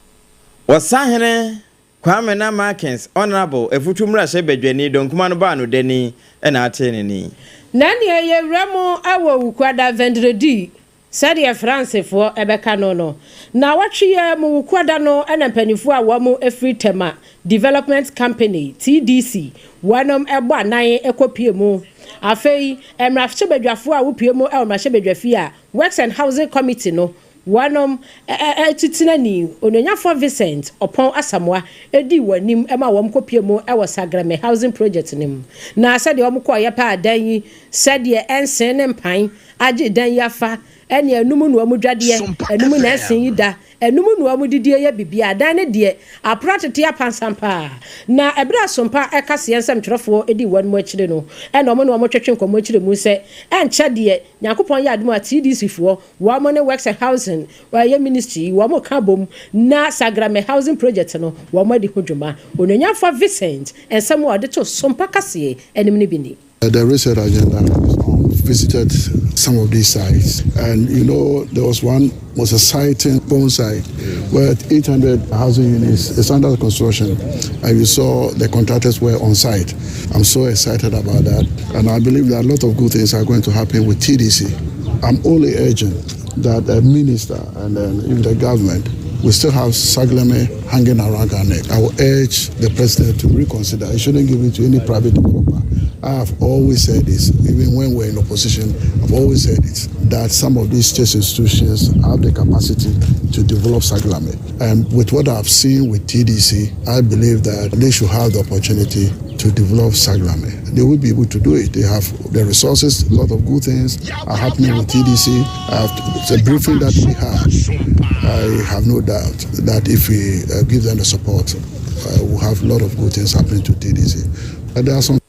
Ɔsahene Kwame na Markins, Honourable, Afutu Mmarahyɛ Badwani, Donkuma no baa no dani na atee ne ni. Na nea yɛwura mu wɔ Wukuada Vendredi, sɛdeɛ Fransefoɔ bɛka no no, naawɔtwe yi ara mu Wukuada no na mpanimfoɔ a wɔn firi Tema Development Company, TDC, wɔnom bɔ anan kɔpue mu. Afei, mmarahyɛbadwafoɔ a wopue mu wɔ mmarahyɛbadwafie a Works and Housing Committee no Wɔnom titenani, Onuonyafoɔ Vincent Ɔpɔn Asamoah dii wɔn anim ma wɔn kɔpue mu wɔ Sagrame Housing Project no mu. Na sɛdeɛ wɔn kɔeɛ paa dan yi, sɛdeɛ ɛnsen ne mpan agye dan yi afa, ɛne ɛno mu na wɔn dwadeɛ, ɛno mu na ɛsen yi da, ɛno mu na wɔn didie yɛ biribiara. Dan no deɛ, aporo atete apansam paa. Na ɛberɛ a Sompa kaseɛ nsɛmtwerɛfoɔ dii wɔn akyire no, ɛna wɔn ne wɔn twetwe nkɔmmɔ kyerɛ mu sɛ, ɛnkyɛ deɛ, Nyankopɔn yɛ adom a TDC foɔ wɔn ne Works and Housing ɛyɛ ministry yi wɔn ka bom na Sagrame Housing Project no wɔn adi ho dwuma. Onuonyamfoɔ Vincent nsɛm a ɔde too Sompa kaseɛ anim no bi ni. The reset agenda is on. visited some of these sites, and you know, there was one most exciting Kpone site where 800 housing units is under construction, and you saw the contractors were on site. I'm so excited about that, and I believe that a lot of good things are going to happen with TDC. I'm only urging that the minister and then even the government we still have Saglemi hanging around our neck. I will urge the president to reconsider. He shouldn't give it to any private developer. I have always said this, even when we're in opposition, I've always said it, that some of these state institutions have the capacity to develop Saglemi. And with what I've seen with TDC, I believe that they should have the opportunity to develop Saglemi. They will be able to do it. They have the resources, a lot of good things are happening with TDC. It's a briefing that we had. I have no doubt that if we give them the support, we'll have a lot of good things happening to TDC. But there are some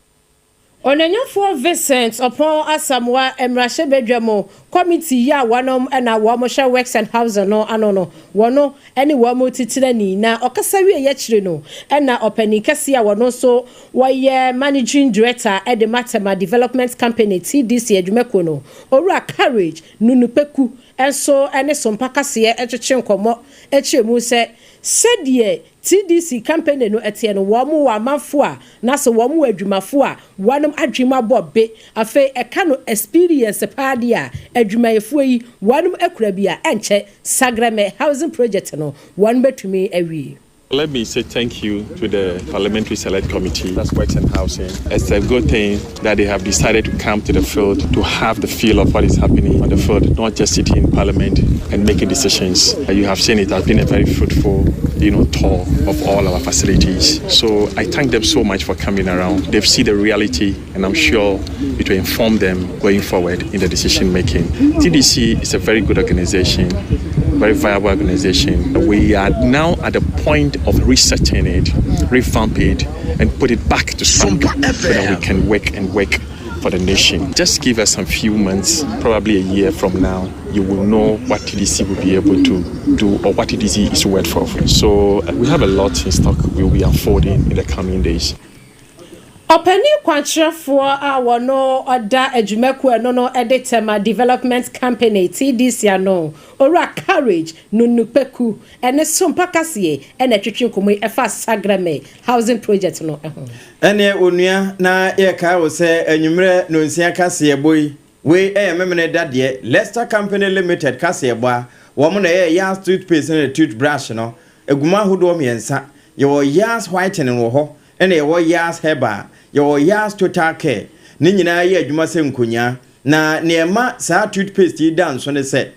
Ɔnanyafoɔ Vincent Oppong Asamoah mmarahyɛbadwa mu committee yi a wɔnom na wɔn hyɛ Works and Housing no ano no, wɔno ne wɔn titenani na ɔkasa wie akyire no na ɔpanin kɛseɛ a wɔno nso wɔyɛ Managing Director de ma Tema Development Company TDC adwumakuo no, Owura Courage Nunukpeku nso ne Sompa Kaseɛ twetwe nkɔmmɔ kyerɛ mu sɛ sɛdeɛ TDC company no teɛ no, wɔn wɔ amanfo a na sɛ wɔn wɔ adwumafo a wɔnom adwene mu abɔ be. Afei ɛka no experience paa deɛ a, adwumayɛfoɔ yi wɔnom akura bi a ɛnkyɛ Saglemi housing project no wɔn bɛtumi awie. Let me say thank you to the Parliamentary Select Committee, that's Works and Housing. It's a good thing that they have decided to come to the field to have the feel of what is happening on the field, not just sitting in Parliament and making decisions. You have seen it has been a very fruitful tour of all our facilities. So I thank them so much for coming around. They've seen the reality, and I'm sure it will inform them going forward in the decision making. TDC is a very good organization, very viable organization. We are now at the point of researching it, revamp it, and put it back to strength so that we can work and work for the nation. Just give us some few months, probably a year from now, you will know what TDC will be able to do or what TDC is worth for. So we have a lot in stock we will be unfolding in the coming days. Ɔpanin kwankyerɛfoɔ a wɔno ɔda adwumakuo ɛno no de Tema Development Company TDC ano, Owura Courage Nunukpeku ɛne Sompa Kaseɛ ɛna ɛtwetwe nkɔmmɔ yi ɛfa Saglemi housing project no ho. Ɛneɛ onua, na yɛkae wo sɛ anwummerɛ nonsia kaseɛbɔ yi, wei ɛyɛ Memene dadeɛ Lester Company Limited kaseɛbɔ a wɔn na ɛyɛ Yas toothpaste ne toothbrush no eguma ahodoɔ mmiɛnsa. Yɛwɔ Yas Whitening wɔ hɔ, ɛna yɛwɔ Yas Herbal, yɛwɔ Yas Total Care. Ne nyinaa yɛ adwuma sɛ nkonyaa. Na nneɛma saa toothpaste yi da nso ne sɛ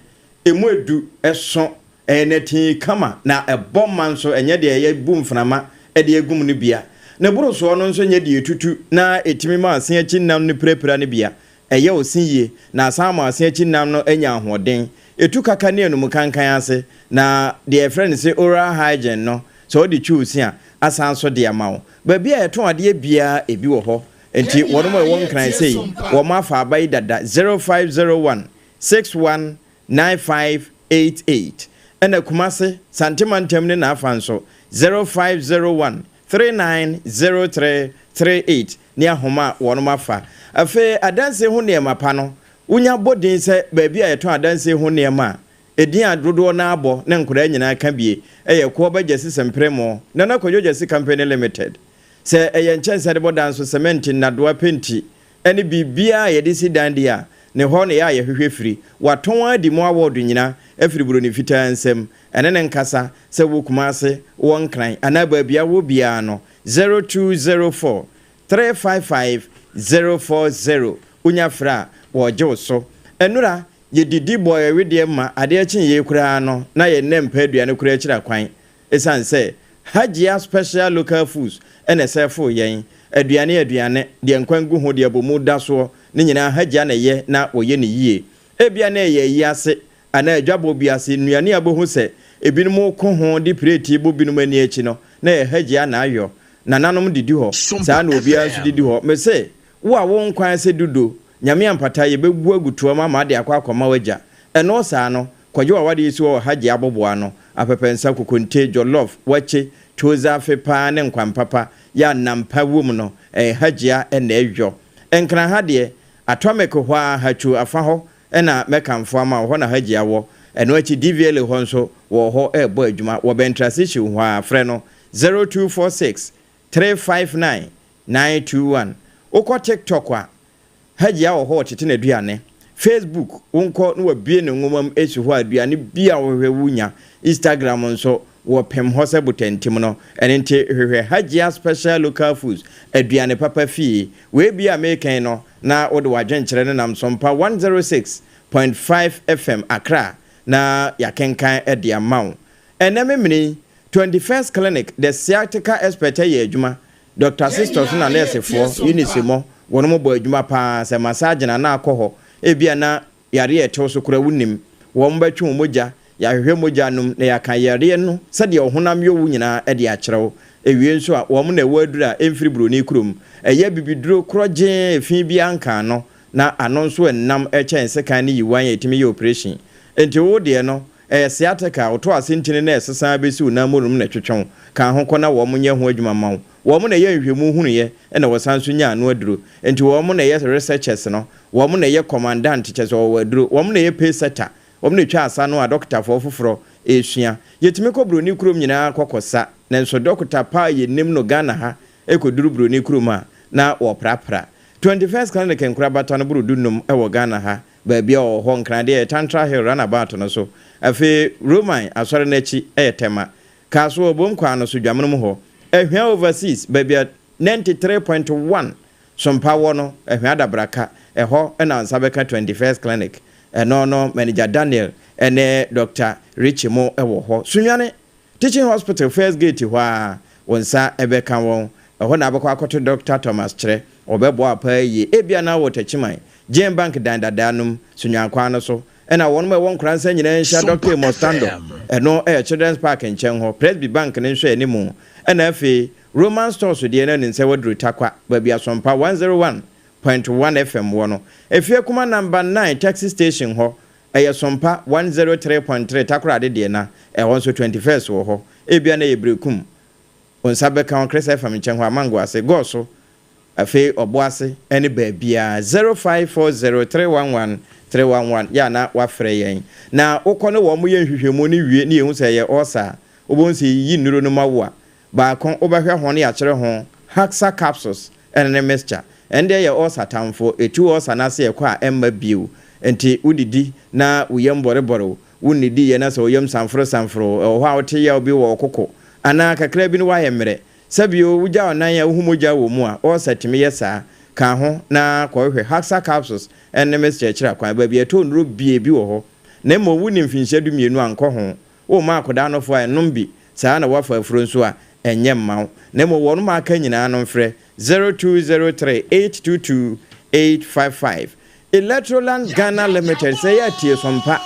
emu edu, ɛso, ɛyɛ nɛtee kama na ɛbɔ mma nso. Ɛnyɛ deɛ ɛyɛ bu mframa ɛde egum no bia ne boro soɔ no nso nyɛ deɛ etutu na etimi ma ase akyi nam no pirapira no bia. Ɛyɛ osi yie na asan ma ase akyi nam no anya ahoɔden etu kaka ne enum kankan ase. Na deɛ yɛfrɛ no sɛ oral hygiene no, sɛ ɔde twi osi a, asan so de ama wo. Baabi a yɛtɔn adeɛ biara ebi wɔ hɔ, nti wɔn a ɛwɔ Nkran sei, wɔn afa aba yi dada 0501 619588, ɛna Kumase Santema ntam ne n'afa nso 0501 390338 ne ahoma a wɔn afa. Afei adanse ho nneɛma pa no, wonya bɔ din sɛ baabi a yɛtɔn adanse ho nneɛma a edin a dodoɔ no abɔ ne nkwadaa nyinaa ka bie ɛyɛ Koɔba Gyasi Sɛmprɛmo Nana Kwadwo Gyasi Company Limited. Sɛ ɛyɛ nkyɛnse de bɔ dan so, cement, nnadoa, penti ɛne biribiara a yɛde si dan deɛ a, ne hɔ ne yɛ a yɛhwehwɛ firi. Watɔn adi mu awɔɔdo nyina afiri Buroni Fitaa nsam. Ɛne ne nkasa sɛ wɔ Kumase, wɔ Nkran anaa baabi a wɔ biara no, 0204 355 040. Wonya frɛ a, wɔregye wo so. Ɛnora yɛdidi bɔ yɛwedeɛ ma adeɛ kye yie koraa no na yɛnnɛ mpa aduane koraa akyiri akwan, ɛsiane sɛ Hajia Special Local Foods ɛna ɛsɛɛfoo yɛn aduane. Aduane deɛ nkwan gu ho, deɛ abomu da soɔ ne nyinaa Hajia na ɛyɛ na wɔyɛ ne yie. Ebia na ɛyɛ ayi ase anaa adwabɔ bi ase nnuane a bohu sɛ ebinom ko ho de pireeti bɔ binom ani akyi no, na ɛyɛ Hajia na ayɔ. Nananom didi hɔ saa na obiara nso didi hɔ. Mese wo a wo nkwan sɛ dudo Nyame ampata, yɛbɛbu agu toa mu ama ade akɔ akɔma w'agya. Ɛno saa no, kɔgye w'awadeɛ si hɔ wɔ Hajia aboboa no. Apɛpɛnsa, kokonte, jollof, wakye, tuozafe paa ne nkwan papa yɛ a nam pa wom no, ɛyɛ Hajia na ɛyɔ. Nkran ha deɛ, Atomic hɔ ara, Hatchu afa hɔ na mɛkamfo ama wo, hɔ na Hajia wɔ. Ɛno akyi DVLA hɔ nso, wɔwɔ hɔ rebɔ adwuma. Wɔ Bɛntrasehyew hɔ ara, frɛ no 0246 359 921. Wokɔ TikTok a, Hajia wɔ hɔ ɔtete n'aduane. Facebook, wonkɔ na wabue ne nwoma mu esi hɔ a aduane biara a wohwehwɛ wunya. Instagram nso, wɔpem hɔ sɛ botantim no. Ɛno nti hwehwɛ Hajia Special Local Foods, aduane papa fie. Wei bi a mereka yi no, na wode w'adwenkyerɛ no nam Sompa 106.5 FM Accra na yɛakenkan de ama wo. Ɛnnɛ memene yi, 21st Clinic, The Sciatica Expert yɛ adwuma. Dɔkta Sisters na nɛɛsefoɔ, Eunice mo, wɔnom bɔ adwuma paa, sɛ massage na na akɔ hɔ, ebia na yareɛ a ɛtew so koraa wonnim, wɔn bɛtwe wo mogya, yɛahwehwɛ mogya nom na yɛaka yareɛ no sɛdeɛ ɔhonam yɔ wo nyinaa de akyerɛ wo, ɛwie nso a wɔn na ɛwɔ aduro a ɛmfiri buroni kurom, ɛyɛ abibiduro korɔgyee efi biara nka ano na ano nso ɛnnam kyɛn sekan ne yiwan a ɛtumi yɛ operation, enti wo deɛ no Ɛyɛ sciatica a woto ase ntini na ɛsesa ara besi wo nan mu nom na ɛtwetwe wo. Ka ho kɔ na wɔn nyɛ ho adwuma mma wo. Wɔn na ɛyɛ nhwehwɛmu hunuiɛ na wɔsan nso nya ano aduro. Nti wɔn na ɛyɛ researchers no, wɔn na ɛyɛ commandant kyerɛ sɛ wɔwɔ aduro, wɔn na ɛyɛ pace setter, wɔn na ɛtwa asa no a dɔkotafoɔ foforɔ resua. Yɛtumi kɔ buroni kurom nyinaa kɔ kɔ sa, nanso dɔkota pa a yɛnim no Ghana ha kɔduru buroni kurom a na wɔprapra. 21st Clinic nkorabata no boro du nnum wɔ Ghana ha. Baabi a ɔwɔ hɔ, Nkran deɛ ɛyɛ Tantra Hill runabout no so. Afei Roman asɔre no akyi yɛ Tema. Kasoa Obom kwan no so, Dwamonom hɔ. Ahwea Overseas, baabi a 93.1 Sompa wɔ no, Ahwea Adabraka, ɛhɔ na wo nsa bɛka 21st Clinic. Ɛno no Manager Daniel ne Doctor Richie mo wɔ hɔ. Sunyani Teaching Hospital first gate hɔ ara, wo nsa bɛka wɔn. Ɛhɔ na wobɛkɔ akɔto Dɔkta Thomas Kyerɛ. Ɔbɛboa wo paa yie. Ebia na wɔ Techiman, Jane Bank dan dadaa no mu, Sunyani kwan no so. Ɛna wɔnom a ɛwɔ Nkoransa nyinaa nhyia Dɔkta Amos Tando. Ɛno yɛ Children's Park nkyɛn hɔ, Presby Bank no nhwɛanimu. Ɛna afei, Roman Stores deɛ no anim sɛ woaduru Tarkwa, baabi a Sompa 101.1 FM wɔ no. Efie Kuma Number 9 Taxi Station hɔ, Ɛyɛ Sompa 103.3 Takoradi deɛ na ɛhɔ nso 21st wɔ hɔ. Ebia na ɛyɛ Berekum. Wo nsa bɛka wo Chris FM nkyɛn hɔ Amango ase, Gɔɔ so, afei Ɔbo ase ne baabiara. 0540311311 yɛ a na woafrɛ yɛn. Na wokɔ ne wɔn yɛ nhwehwɛmu no wie na yɛhu sɛ ɛyɛ ulcer a, wobɛhu sɛ yɛyiyi nnuro no ma wo a, Baako, wobɛhwɛ ho na yɛakyerɛ ho Haxa capsules ɛne ne mixture. Ɛno deɛ yɛ ulcer tamfo, ɛtu ulcer no ase ɛkɔ a ɛmma bio. Nti wodidi na wo yam bɔrebɔre wo, wonnidiiɛ na sɛ wo yam sanforo sanforo wo, ɛwɔ hɔ a wote yaw bi wɔ wo koko anaa kakra bi no woayɛ mmerɛ. Sɛ bio wogya wo nan a wohu mogya wɔ mu a, ulcer tumi yɛ saa. Ka ho na kɔhwehwɛ Haxa capsules ɛne ne mixture kyerɛ kwan. Baabi a yɛtɔ nnuro bie bi wɔ hɔ. Na mmom wonni mfinhyia dumienu a nkɔ ho. Womma akwadaa nofo a, nnom bi, saa ara na woafa afuro nso a, ɛnyɛ mma wo. Na mmom wɔnom a aka nyinaa no mfrɛ 0203 822 855. Electroland Ghana Limited, sɛ ɛyɛ a tie Sompa.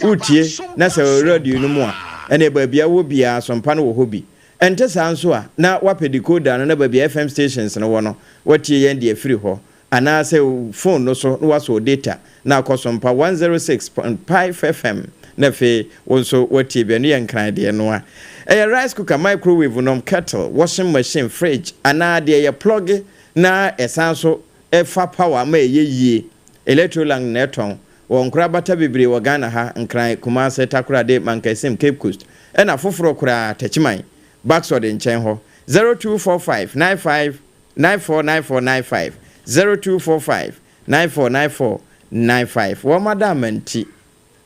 Wotie na sɛ ɛwɔ radio no mu a, ɛneɛ baabi a wowɔ biara Sompa no wɔ hɔ bi. Ɛnte saa nso a, na woapɛ decoder no na baabi a FM stations no wɔ no, woatie yɛn de afiri hɔ. Anaasɛ wo phone no so na woasɔ wo data na akɔ so mpa 106.5 FM na afei wo nso woatie bi. Ɛno yɛ Nkran deɛ no a. Ɛyɛ rice cooker, microwave nom, kettle, washing machine, fridge anaa deɛ yɛ plɔge na ɛsan so fa power ma ɛyɛ yie. Electroland na ɛtɔn wɔ nkorabata bebree wɔ Ghana ha, Nkran, Kumase, Takoradi, Mankasim, Cape Coast ɛna foforɔ koraa, Techiman, Baxod nkyɛn hɔ. 0245 95 949495 0245 949495 Wɔn adaama nti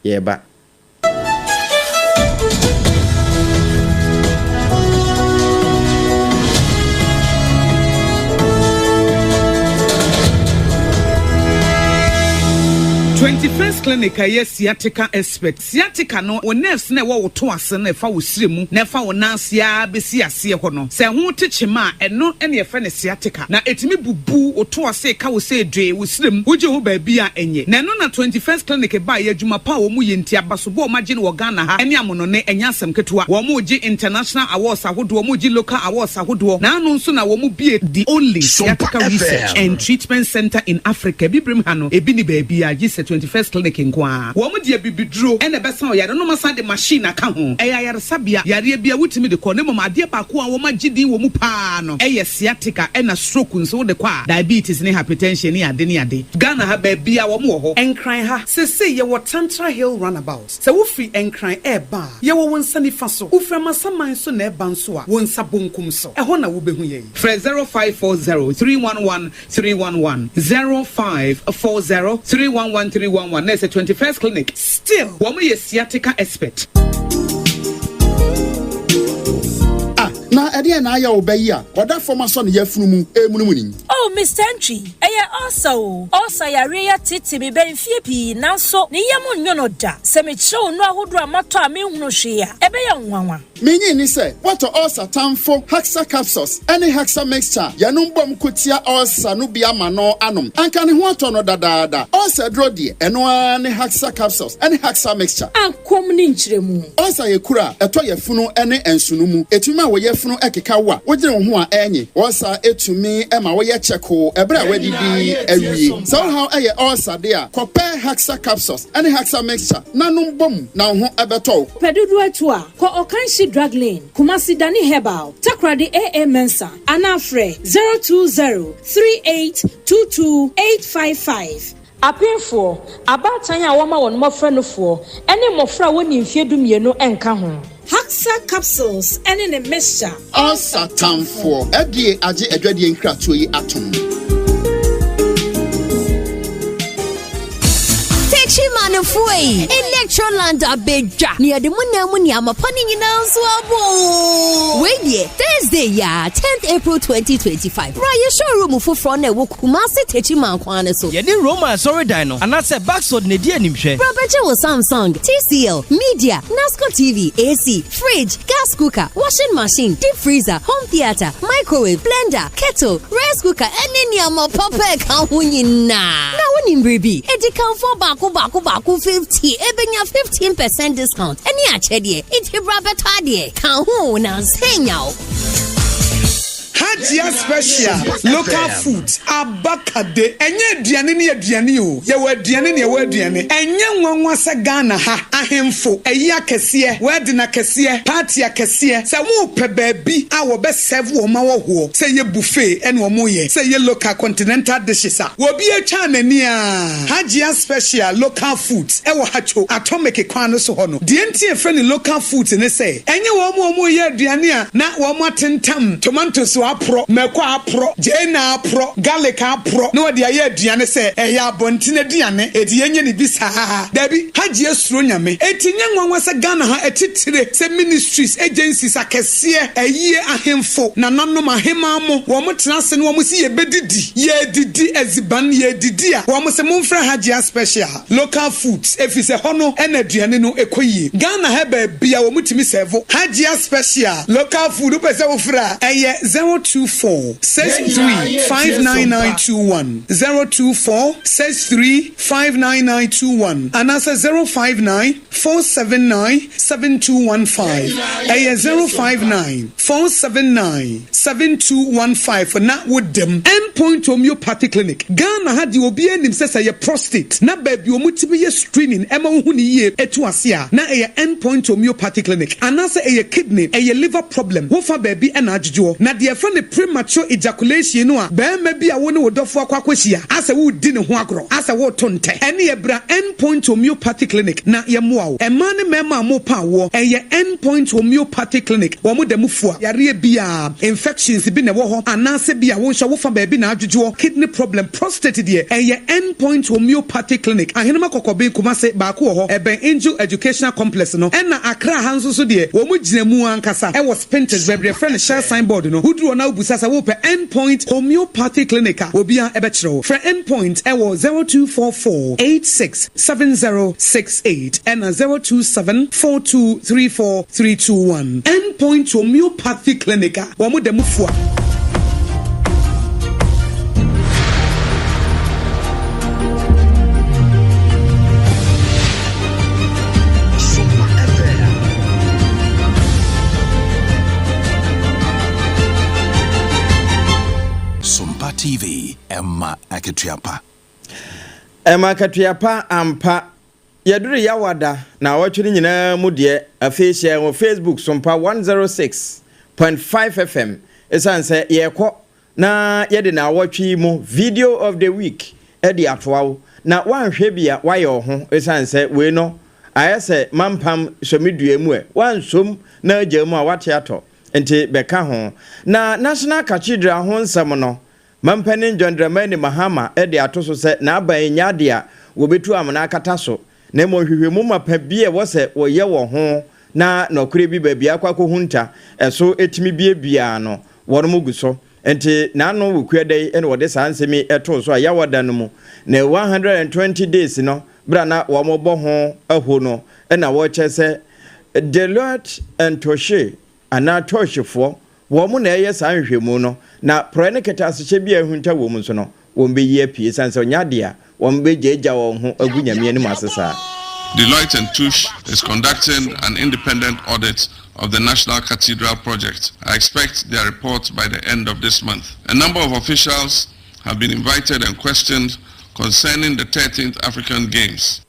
yɛreba. 21st Clinic a ɛyɛ sciatica expert. Sciatica no, wo nerves no a ɛwɔ wo to ase no a ɛfa wo srɛ mu na ɛfa wo nan ase ara bɛsi aseɛ hɔ no, sɛ ɛho te kyema a, ɛno na yɛfrɛ no sciatica. Na ɛtumi bubu wo to ase ka wo sɛ dwee, wo srɛ mu, wogye ho baabi a ɛnyɛ. Na ɛno na 21st Clinic baeɛ, adwuma pa a wɔn yɛ nti, abasobɔ a wɔagye no wɔ Ghana ha ne amonɔne, ɛnyɛ asɛm ketewa. Wɔregye international awards ahodoɔ, wɔregye local awards ahodoɔ. Na ano nso na wɔbue the only Sompa sciatica research FM. and treatment centre in Africa. Abibirem ha no, ebi nni baabiara gye sɛ. 21st Clinic nko ara. Wɔn de abibiduro na ɛbɛsa wo yare na wɔasan de machine aka ho. Ɛyɛ ayaresabea. Yareɛ biara wotumi de kɔ na mmom adeɛ baako a wɔagye din wɔ mu pa ara no yɛ sciatica ɛna stroke nso wode kɔ a, diabetes ne hypertension ne ade ne ade. Ghana ha baabiara wɔn wɔ hɔ. Nkran ha, seesei yɛwɔ Tantra Hill Runabout. Sɛ wofiri Nkran reba a, yɛwɔ wo nsa nifa so. Wofiri Amasaman nso na ɛreba nso a, wo nsa bonkum so. Ɛhɔ na wobɛhu yɛn. Frɛ 0540 311 311, 0540 311 311 na ɛsɛ 21st Clinic. Still, wɔn yɛ sciatica expert. Ah, na ɛdeɛn na ayɛ wo ba yi a ɔda fam asɔ ne yafunu mu remunumunu yi? Oh, Mister Antwi, ɛyɛ ulcer o. Ulcer yareɛ yi ateetee me bɛ mfeɛ pii, nanso ne yam nnwo no da. Sɛ mekyerɛ wo nnuro ahodoɔ a matɔ a menhunu hwee a, ɛbɛyɛ wo nwanwa. Minnye nni sɛ woatɔ ulcer tamfo Haxa Capsules ne Haxa Mixture a yɛnom bom ko tia ulcer no bi ama no anom. Anka ne ho atɔ no dadaada. Ulcer aduro deɛ, ɛno ara ne Haxa Capsules ne Haxa Mixture. Akɔm ne nkyerɛmu. Ulcer yɛ kuru a ɛtɔ yafunu ne nsono mu. Ɛtumi ma wo yafunu keka wo a wogyene wo ho a ɛnye. Ulcer tumi ma woyɛ kyɛkoo ɛberɛ a woadidi awie. Sɛ wo haw yɛ ulcer de a, kɔpɛ Haxa Capsules ne Haxa Mixture na nom bom na wo ho bɛtɔ wo. Pɛ dodoɔ atu a, kɔ Ɔkanhyi Drug Lane, Kumasi Dani Herbal, Takoradi AA Mensah anaa frɛ 020 3822 855. Apemfoɔ, abaatan a wɔma wɔn mmɔfra nufoɔ, ne mmɔfra a wɔnni mfeɛ dumienu nka ho. Haxa capsules ne ne mixture. Ulcer tamfoɔ. FDA agye adwadie nkratoɔ yi atom. Techimanfoɔ yi, Electroland abɛdwa na yɛde mo nan mu nneɛma pa no nyinaa nso abɔ oo. Wei deɛ, Thursday yi ara, 10th April 2025, bra yɛ showroom foforɔ no a ɛwɔ Kumasi Techiman kwan no so. Yɛne Roma asɔredan no anaasɛ Baxod na edi animhwɛ. Bra bɛgye wo Samsung, TCL, Media, Nasco TV, AC, Fridge, gas cooker, washing machine, deep freezer, home theatre, microwave, blender, kettle, rice cooker, ɛne nneɛma papa a ɛka ho nyinaa. Na wonim biribi? Adikanfoɔ baako baako baako 50 ɛbɛnya 15 percent discount ɛne akyɛdeɛ. Nti bra bɛtɔ adeɛ. Ka ho na nsa nya wo. Hajia special local food abakade ɛnyɛ aduane ne aduane o yɛwɔ aduane ne yɛwɔ aduane ɛnyɛ nwanwa sɛ Ghana ha ahemfo ayi akɛseɛ wedding akɛseɛ party akɛseɛ sɛ wɔpɛ baabi a wɔbɛ serve wɔn ahɔhoɔ sɛ ɛyɛ buffet ɛna wɔn yɛ sɛ ɛyɛ local continental dishes a obi atwa n'ani aa Hajia special local foods ɛwɔ Hatcho atomic kwan no so hɔ no deɛ nti yɛfrɛ no local foods ne sɛ Ɛnyɛ wɔn a wɔreyɛ aduane a na wɔatentam tomatoes aporɔ, mako aporɔ, gyeene aporɔ, garlic aporɔ na wɔde ayɛ aduane sɛ ɛyɛ abɔnten aduane, enti yɛnyɛ no bi saa. Dabi, Hajia suro Nyame. Enti nyɛ nwanwa sɛ Ghana ha atitire sɛ ministries, agencies akɛseɛ, ayie, ahemfo, nananom, ahemaa mo, wɔn tena ase na wɔn se yɛbɛdidi, yɛredidi adziban, yɛredidi a, wɔn se momfrɛ Hajia special. Local foods efisɛ hɔ no na aduane no kɔ yie. Ghana ha baabi a wɔn tumi sɛvo Hajia special local food wopɛ sɛ wofrɛ a ɛyɛ 024 63 59921, 024 63 59921 anaasɛ 059 479 7215. Ɛyɛ 059 479 7215 na woda mu. End Point Homeopathy Clinic, Ghana ha deɛ obiara nim sɛ sɛ ɛyɛ prostate na baabi a wɔtumi yɛ screening ɛma wohu no yie ɛtu ase a na ɛyɛ End Point Homeopathy Clinic anaasɛ ɛyɛ kidney, ɛyɛ liver problem wofa baabi na adwodwoɔ. Na deɛ yɛfrɛ no premature ejaculation no a barima bi a wo ne wo dɔfoɔ akɔ akɔhyia asɛ woredi ne ho agorɔ asɛ woreto ntɛ ɛneɛ bra End Point Homeopathy Clinic na yɛmmoa wo. Mmaa ne mmarima a morepa awoɔ ɛyɛ End Point Homeopathy Clinic wɔn da mu fua yareɛ biara, infections bi na ɛwɔ hɔ anaasɛ bi a wo nso wofa baabi na adwodwoɔ, kidney problem, prostate deɛ ɛyɛ End Point Homeopathy Clinic, Ahenema Kɔkɔben, Kumase, baako wɔ hɔ ɛbɛn Angel Educational Complex no, ɛna Accra ha nso so deɛ wɔn gyina mu ankasa ɛwɔ Spintex baabi yɛfrɛ no Shell sign board no, woduru hɔ na wobisa sɛ wopɛ End Point Homeopathy Clinic a obiara ɛbɛkyerɛ wo. Frɛ End Point ɛwɔ 0244 86 7068 ɛna 027 4234 321. End Point Homeopathy Clinic a wɔn da mu fua. Sompa TV, ɛma akatua pa. Ɛma akatua pa ampa. Yɛduru Yawada naawɔtwe no nyinaa mu deɛ, afei hyɛ yɛn wɔ Facebook Sompa 106.5 FM ɛsiane sɛ yɛrekɔ na yɛde naawɔtwe yi mu Video of the Week de atoa wo na woanhwɛ bi a woayɛ wo ho ɛsiane sɛ wei no ayɛ sɛ mampam sɔ me dua mu ɛ, woansom na agya mu a woate atɔ nti bɛka ho. Na National Cathedral ho nsɛm no Mampanin John Dramani Mahama de ato so sɛ n'aban yi nyɛ ade a wɔbɛtu amena akata so, na mmom nhwehwɛmu mapa bi a ɛwɔ sɛ wɔyɛ wɔ ho na nɔkorɛ bi baabi akɔ akɔhunta ɛso tumi biabiaa no, wɔnom gu so. Nti n'ano wɔ kuada yi na wɔde saa nsɛm yi too so a Yawa da no mu ne 120 days no berɛ a na wɔrebɔ ho aho no na wɔkyerɛ sɛ Deloitte and Touche anaa Touchefoɔ Wɔn na ɛreyɛ saa nhwehwɛmu no, na porɔeɛ ne kɛtɛasehyɛ bi a ahunta wɔ mu nso no, wɔbɛyi apue, ɛsiane sɛ ɔnyɛ adeɛ a wɔbɛgyaagyaa wɔn ho agu Nyame anim ase saa. Deloitte and Touche is conducting an independent audit of the National Cathedral project. I expect their report by the end of this month. A number of officials have been invited and questioned concerning the 13th African Games.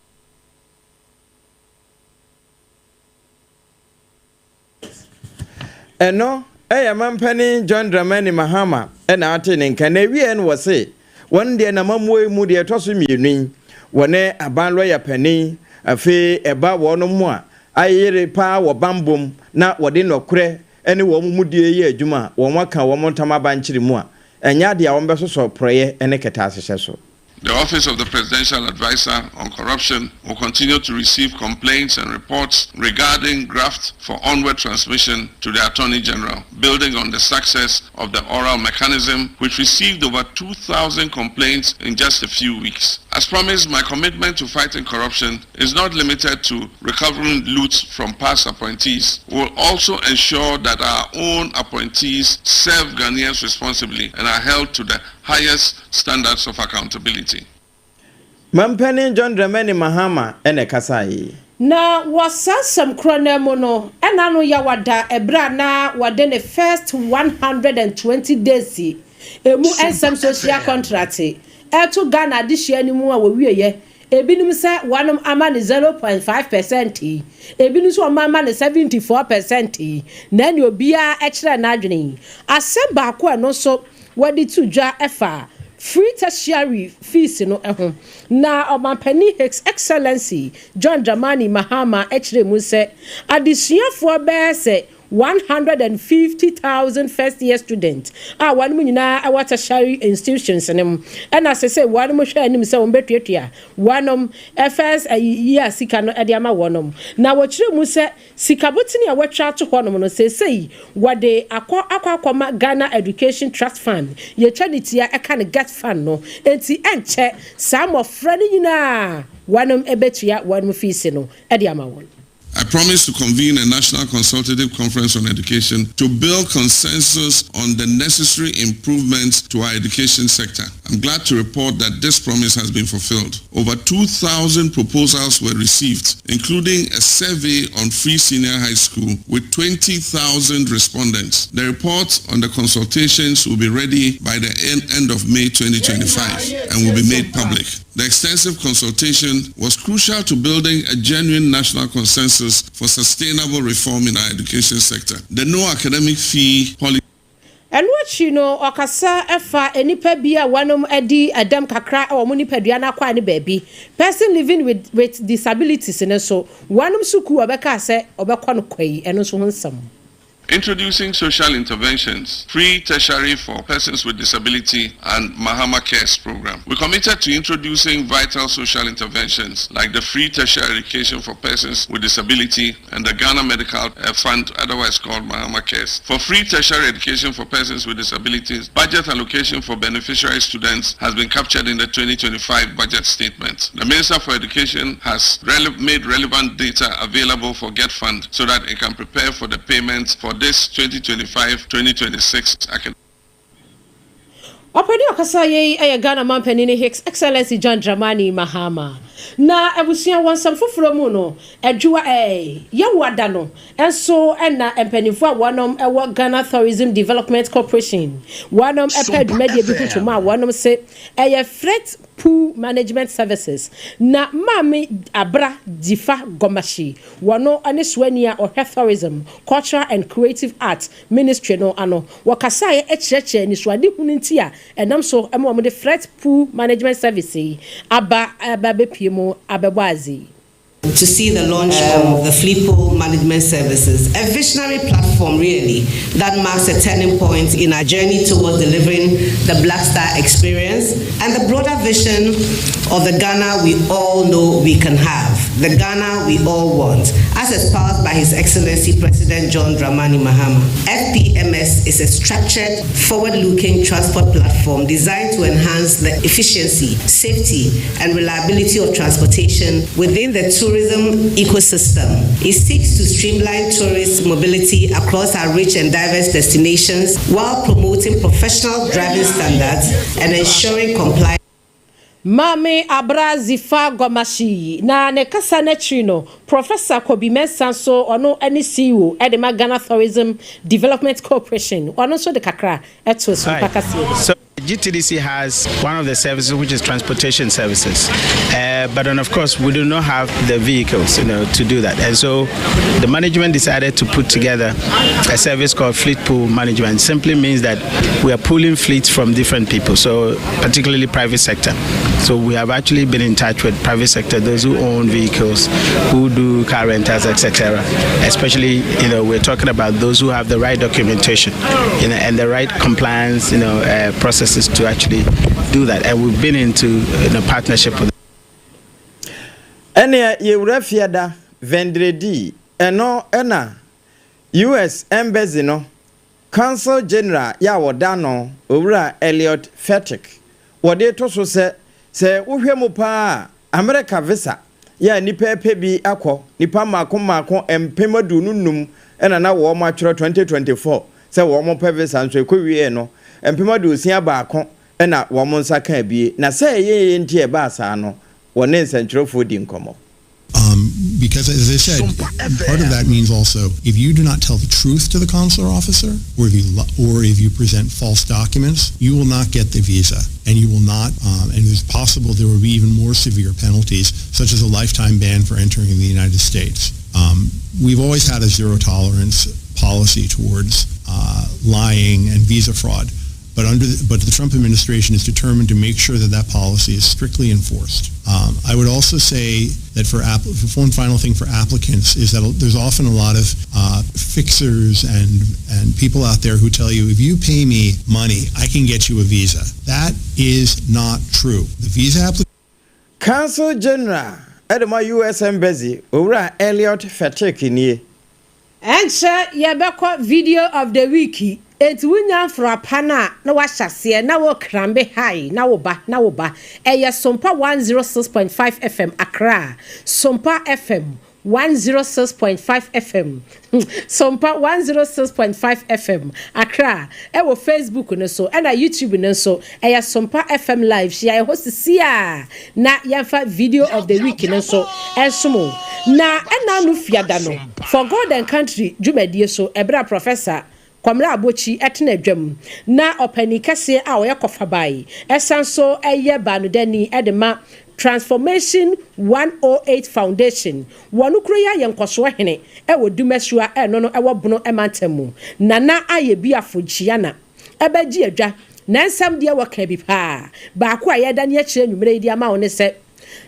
Ɛno yɛ Mampanin John Dramani Mahama na ate ne nka. Na ɛwieɛ no wɔse wɔn deɛ n'amammuo yi mu deɛ ɛtɔ so mmienu yi, wɔne aban lɔya panin, afei ɛba wɔnom a ayere paa wɔ banbɔ mu na wɔde nɔkorɛ ne wɔn mudie yɛ adwuma a, wɔn aka wɔn ntam abankyere mu a, ɛnyɛ adeɛ a wɔbɛsosɔ porɔeɛ ne kɛtɛasehyɛ so. The Office of the Presidential Advisor on Corruption will continue to receive complaints and reports regarding graft for onward transmission to the Attorney General, building on the success of the oral mechanism, which received over 2,000 complaints in just a few weeks. As promised, my commitment to fighting corruption is not limited to recovering loot from past appointees. We will also ensure that our own appointees serve Ghanaians responsibly and are held to the highest standards of accountability. Mampanin John Dramani Mahama na ɛkasaeɛ yi. Na wɔ saa asɛm korɔ no ara mu no, ɛna ano Yawada ɛberɛ a na wɔde ne first 120 days ɛmu nsɛm social contract ɛreto Ghana adehyeɛ no mu a wɔwieɛ Ebinom sɛ wɔnom ama no 0.5 percent yi, ebinom nso wɔn ama no 74 percent yi, na ɛne obiara kyerɛ n'adwene yi. Asɛm baako a ɛno nso wɔde to dwa fa free tertiary fees no ho, na Ɔmanpanin His Excellency John Dramani Mahama kyerɛɛ mu sɛ adesuafoɔ bɛyɛ sɛ 150,000 first year students a wɔnom nyinaa wɔ tertiary institutions no mu ɛna sesei wɔnom hwɛ anim sɛ wɔn bɛtuatua wɔnom first year sika no de ama wɔnom. Na wɔkyerɛ mu sɛ sika botene a wɔatwa ato hɔnom no sesei wɔde akɔ akɔ akɔma Ghana Education Trust Fund, yɛtwa ne tia ɛka no GET Fund no, enti ɛnkyɛ saa mmɔfra no nyinaa wɔnom bɛtua wɔnom fees no de ama wɔn. I promise to convene a national consultative conference on education to build consensus on the necessary improvements to our education sector. I'm glad to report that this promise has been fulfilled. Over 2,000 proposals were received, including a survey on free senior high school with 20,000 respondents. The report on the consultations will be ready by the end of May 2025 and will be made public. The extensive consultation was crucial to building a genuine national consensus for sustainable reform in our education sector. The no academic fee policy Ɛno akyi no, ɔkasa fa nnipa bi a wɔnom adi dɛm kakra wɔ wɔn nipadua no akwaa no baabi, person living with with disabilities, no nso, wɔnom sukuu a ɔbɛkaa sɛ ɔbɛkɔ no kwa yi, ɛno nso ho nsɛm. Introducing social interventions, free tertiary for persons with disability and Mahama Cares program. We committed to introducing vital social interventions like the free tertiary education for persons with disability and the Ghana Medical uh, Fund, otherwise called Mahama Cares. For free tertiary education for persons with disabilities, budget allocation for beneficiary students has been captured in the 2025 budget statement. The Minister for Education has rele made relevant data available for GET Fund so that it can prepare for the payments for this 2025-2026 academic Ɔpanin a ɔkasa yɛ yi yɛ Ghana manpanin His Excellency John Dramani Mahama. Na abusua wɔ nsɛm foforɔ mu no, Adwoa ɛɛ Yawada no nso na mpanimfoɔ a wɔnom wɔ Ghana Tourism Development Corporation wɔnom pɛ dwumadie bi ho dwuma a wɔnom se ɛyɛ Freight. Pool Management Services, na Maame Abra Dzifa Gomashie, wɔno ne soani a ɔhwɛ Tourism, Cultural and Creative Arts Ministry no ano. Wɔkasaeɛ kyerɛkyerɛɛ anisoadehunu nti a ɛnam so ma wɔde Fleet Pool Management Service yi aba abɛpue mu abɛbɔ adze yi. To see the launch of the Fleet Pool Management Services, a visionary platform really that marks a turning point in our journey towards delivering the Black Star experience and the broader vision of the Ghana we all know we can have, the Ghana we all want, as espoused by His Excellency President John Dramani Mahama. FPMS is a structured, forward-looking transport platform designed to enhance the efficiency, safety, and reliability of transportation within the tourism ecosystem. It seeks to streamline tourist mobility across our rich and diverse destinations while promoting professional driving standards and ensuring compliance. Maame Abra Dzifa Gomashie, na ne kasa no akyiri no, Professor Kobi Mensah nso, ɔno ne CEO de ma Ghana Tourism Development Corporation, ɔno nso de kakra too Sompa kaseɛ no so. GTDC has one of the services, which is transportation services. Uh, but then, of course, we do not have the vehicles, you know, to do that. And so the management decided to put together a service called Fleet Pool Management. Simply means that we are pooling fleets from different people, so particularly private sector. So we have actually been in touch with private sector, those who own vehicles, who do car rentals, etc. Especially, you know, we're talking about those who have the right documentation, you know, and the right compliance, you know, uh, processes to actually do that. And we've been into you know, partnership with. Ɛneɛ yɛwura fiada vendredi ɛno ɛna US Embassy no Consul General yɛ a wɔda ano, Owura Elliot Fertik, wɔde reto so sɛ, sɛ wohwɛ mu paa a, Amerika visa yɛ a nnipa repɛ bi akɔ, nnipa mmaako mmaako 25,000 na na wɔatwerɛ 2024 sɛ wɔpɛ visa nso ɛkɔwieɛ no, 61 na wɔn nsa kaa bie. Na sɛ ɛyɛ yei nti a ɛbaa saa no, wɔne nsɛntwerɛfoɔ dii nkɔmmɔ. Um, because as I said, part of that means also if you do not tell the truth to the consular officer, or if you or if you present false documents, you will not get the visa, and you will not. Um, and it's possible there will be even more severe penalties, such as a lifetime ban for entering the United States. Um, we've always had a zero tolerance policy towards uh, lying and visa fraud. But, under the, but the Trump administration is determined to make sure that that policy is strictly enforced. Um, I would also say that for, for one final thing for applicants is that there's often a lot of uh, fixers and, and people out there who tell you, if you pay me money, I can get you a visa. That is not true. The visa application Consul General de ma US Embassy, Owura Elliot Fertik nie. Ɛnkyɛ yɛbɛkɔ video of the week enti wonya mfra pa no a na wahyɛ aseɛ na wo krambe hi na wo ba na wo ba ɛyɛ Sompa 106.5 FM Accra Sompa FM 106.5 FM Sompa 106.5 FM Accra ɛwɔ Facebook no so ɛna YouTube no nso ɛyɛ Sompa FM Live hyia ɛhɔ sisi a na yɛmfa video of the week no nso ɛnsom wo. Na ɛna ano fiada no For God and Country dwumadie so ɛberɛ a Professor Kwamina Abokyi tena dwam na ɔpanin kɛseɛ a ɔyɛ kɔfabae ɛsan nso yɛ baanodani de ma Transformation 108 Foundation wɔ no kuro yi ayɛ nkɔsoɔ hene wɔ Dumasua ɛno no ɛwɔ Bono mantam mu Nana Ayɛ Biafo Gyiana ɛbɛgye adwa na nsɛm deɛ wɔka bi paa baako a yɛredane akyire anwummerɛ yi de ama wo ne sɛ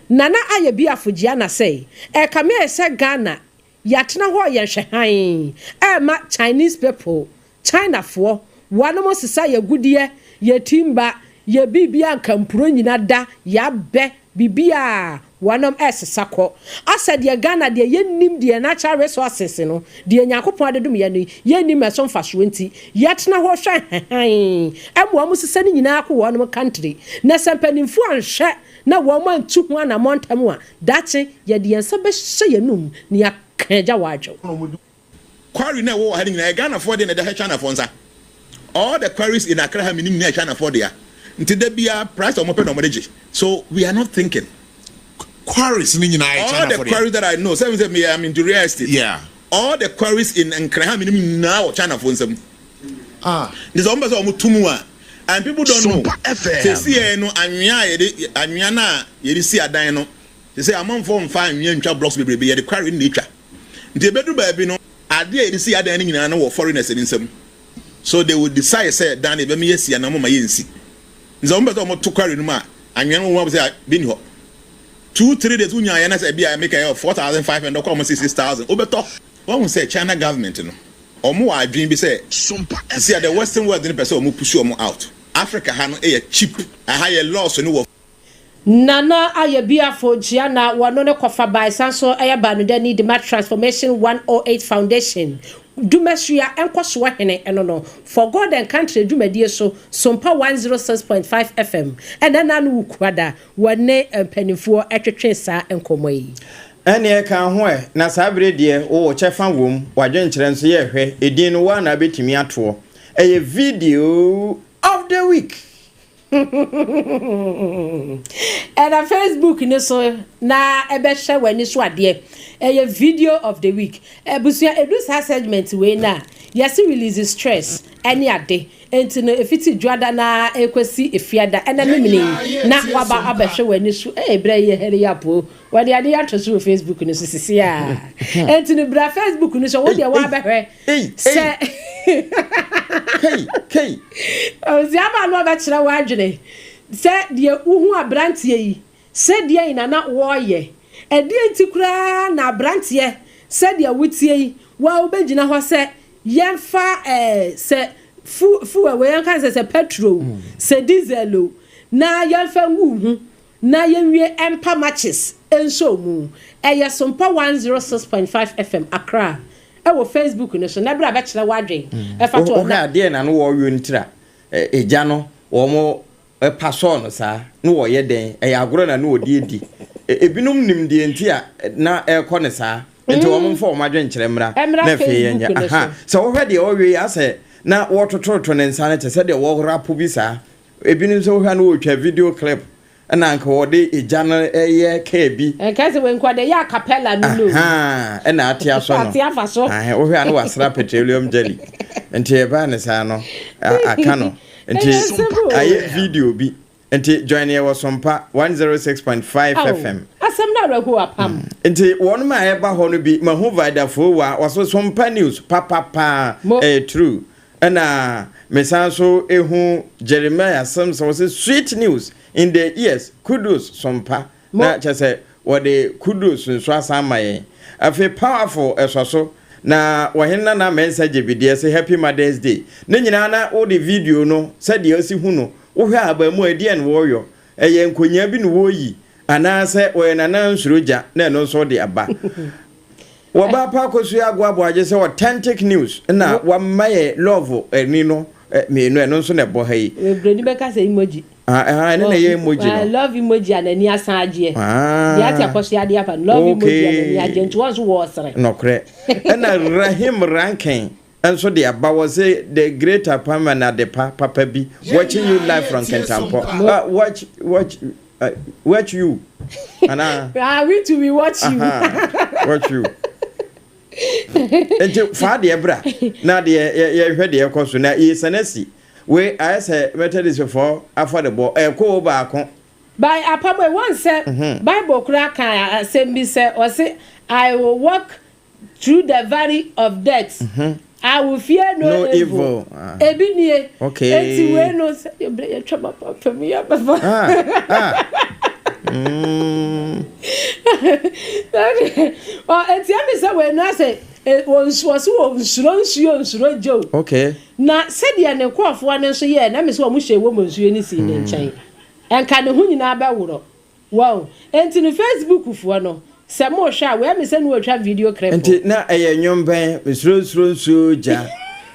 Nana Ayɛ Biafo Gyiana sɛ ɛkame ayɛ sɛ Ghana yɛatena hɔ yɛnhwɛ hann ɛrema Chinese people Chinafoɔ wɔnom sesa yɛ agudeɛ yɛ timba yɛ biribia nkampuro nyina da yɛabɛ biribiaa wɔnom ɛresesa kɔ asɛ deɛ Ghana deɛ yɛnnim deɛ natural resources no deɛ Nyankopɔn ade dom yɛn no yɛnnim ɛso mfasoɔ nti yɛtena hɔ hwɛ hann ɛma wɔn sesa ne nyinaa kɔ wɔnom country na sɛ mpanimfoɔ anhwɛ na wɔn antu ho anammɔn ntɛm a daakye yɛde yɛn nsa bɛhyɛ yɛn anum na yɛaka agya wɔ adwo. Quarry na ɛwɔ wɔ ha no nyinaa yɛ Ghanafoɔ deɛ na ɛda Chinafoɔ nsa. All the quarries in Accra ha menim nyinaa yɛ Chinafoɔ dea. Nti da biara price a wɔpɛ na wɔde gye. So we are not thinking. Quarries no nyinaa yɛ All Chinafoɔ the dea. quarries that I know, sɛ sɛ me I'm into real estate. Yeah. All the quarries in Nkran ha menim nyinaa wɔ Chinafoɔ nsam. Ah. Nti sɛ wɔn pɛ sɛ wɔn to mu a, And people don't know. Seesei no anwea a yɛde anwea no a yɛde si adan no, seesei amanfoɔ mfa anwea ntwa blocks bebrebe, yɛde quarry no na etwa. Nti ebedu baabi no, ade a yɛde si adan no nyinaa no wɔ foreigners no nsam. So they will decide sɛ dan no yɛbɛma yɛasi anaa wɔmma yɛnsi. Nti sɛ wɔpɛ sɛ wɔto quarry no mu a, anwea no wɔn sɛ bi nni hɔ. 2, 3 days wonyaeɛ na sɛ ebi a meka yɛ 4,500 kɔ a wɔn se 6,000 wobɛtɔ. Wahu sɛ China government no wɔn wɔ adwene bi sɛ sisi a the western world no pɛ sɛ wɔn push wɔn out. Africa ha no yɛ cheap. Aha yɛ laws no wɔ. Nana Ayebiafo Gyia na wɔno ne kɔfa bae san so yɛ baanodani de ma Transformation 108 Foundation Dumasua Nkɔsoɔ Hene ɛno no For God and Country dwumadie so Sompa 106.5 FM ɛna na no Wukuada wɔne mpanimfoɔ twetwee saa nkɔmmɔ yi. Ɛnneɛ ka ho ɛ, na saa berɛ deɛ wowɔ kyɛfa wom, w'adwenkyerɛ nso yɛ hwɛ, edin no wo ara na wobɛtumi atoɔ. Ɛyɛ video of the week. Ɛda Facebook no so na ɛbɛhyɛ w'ani so adeɛ. Ɛyɛ video of the week. Abusua, ɛdu saa segment wei no a, yɛse release stress ɛne ade. Enti no ɛfiti Dwoada no ara ɛrekɔsi Efiada ɛna Memene yi na waba abɛhwɛ w'ani so. Ee, berɛ yi yɛ hurry up o. Wɔde ade yi ato so wɔ Facebook no so sisi a. Enti no bra Facebook no so, wo deɛ woabɛhwɛ sɛ Ɔsiaba no ɔbɛkyerɛ w'adwene sɛ deɛ wohu aberanteɛ yi sɛ deɛn na na wɔreyɛ. Ɛdeɛn nti koraa na aberanteɛ sɛdeɛ woteɛ yi wo a wobɛgyina hɔ sɛ yɛmfa ɛɛ sɛ fu fuel wei yɛnka sɛ sɛ petrol sɛ diesel o na yɛmfa ngu wo ho Na yɛnwie mpa matches nsɔw mu. Ɛyɛ Sompa 106.5 FM, Accra, ɛwɔ Facebook no so. Na bra bɛkyerɛ w'adwen ɛfa to Wohwɛ na. a deɛn na no wɔrewe ntira egya no wɔn pa sɔɔ no saa na wɔyɛ dɛn ɛyɛ agorɔ na no wɔde adi ebinom nim deɛ nti a na ɛrekɔ no saa nti wɔn mfa wɔn adwenkyerɛ mmra Ɛmmra na afei yɛnyɛ Facebook no aha so. sɛ wohwɛ deɛ ɔrewe yi asɛ na wɔtototo ne nsa no te sɛ deɛ wɔrapo bi saa Ebinom nso wohwɛ a na wɔretwa video clip ɛna anka wɔde egya no ɛyɛ kaa bi. Nka sɛ wei nkoa deɛ ɛyɛ acapella no no. Ahaa ɛna ate asɔ no. Ate afa so. Ahe wohwɛ a na wasra petroleum jelly nti ɛbaa ne saa no aka no nti ayɛ video bi nti join yɛ wɔ Sompa 106.5 FM. Asɛm no awerɛhoɔ apam. Nti wɔnom a ɛba hɔ no bi mahu Vidafowa wɔso Sompa news papapaa ɛyɛ true. Ɛna me san so ehu Jeremiah asɛm sɛ wɔsɛ sweet news in the ears kudos sompa na kyɛ sɛ wɔde kudos nso asan ama yɛn afei powerful ɛsɔ so na wɔhene Nana Mensah Gyebideɛ sɛ happy mother's day ne nyinaa na wode video no sɛdeɛ ɔsi hu no wohwɛ a abaamuwa ɛdeɛn na wɔreyɔ ɛyɛ nkonyaa bi na wɔreyi anaasɛ wɔyɛ Nana Nsuro gya na ɛno nso wode aba Wɔba pa akosua agoa aboagye sɛ authentic news na wama yɛ love ani no mmienu ɛno nso na ɛbɔ ha yi. Broni bɛka sɛ emoji. Ah, ɛno na ɛyɛ emoji no. Love emoji a n'ani asan agyeɛ. Ah. Deɛ ate akɔsoa adeɛ afa no. Love emoji a n'ani agyeɛ nti wɔn nso wɔresere. Nɔkorɛ. Ɛna Rahim Rankin nso de aba wɔ se the great Apam and Adepa papa bi watching you live from Kintampo. Uh, watch watch uh, watch you. Ana. Ah, we too we watch you. Uh-huh. Watch you. Nti fa deɛ bra na deɛ yɛhwɛ deɛ ɛkɔ so na yɛsane asi wei ayɛ sɛ Methodist foɔ afɔrebɔ ɛkɔ o baako. By apam wɔn sɛ mhm. Bible koraa kan asɛm bi sɛ ɔse I will walk Through the valley of death, I will fear no, no evil. Ah. Ebi nie. Okay. Eti wei no sɛ yɛ yɛ twɛ ma papa mu yɛ bɛfa. Ah. Ah. Mm. Ɔ eti ɛmi sɛ wei no asɛ wɔn wɔsi wɔ nsuro nsuo nsuro gye o. Okay. Na sɛdeɛ ne nkurɔfoɔ no nso yɛɛ na ɛmi sɛ wɔn hyɛ wɔn nsuo no sii ne nkyɛn. Nka ne ho nyinaa bɛworɔ. Wow enti no Facebook foɔ no sɛ mo hwɛ a wei me sɛ no ɔtwa video clip. Nti na ɛyɛ nnwom bɛn mesuro nsuro nsuo gya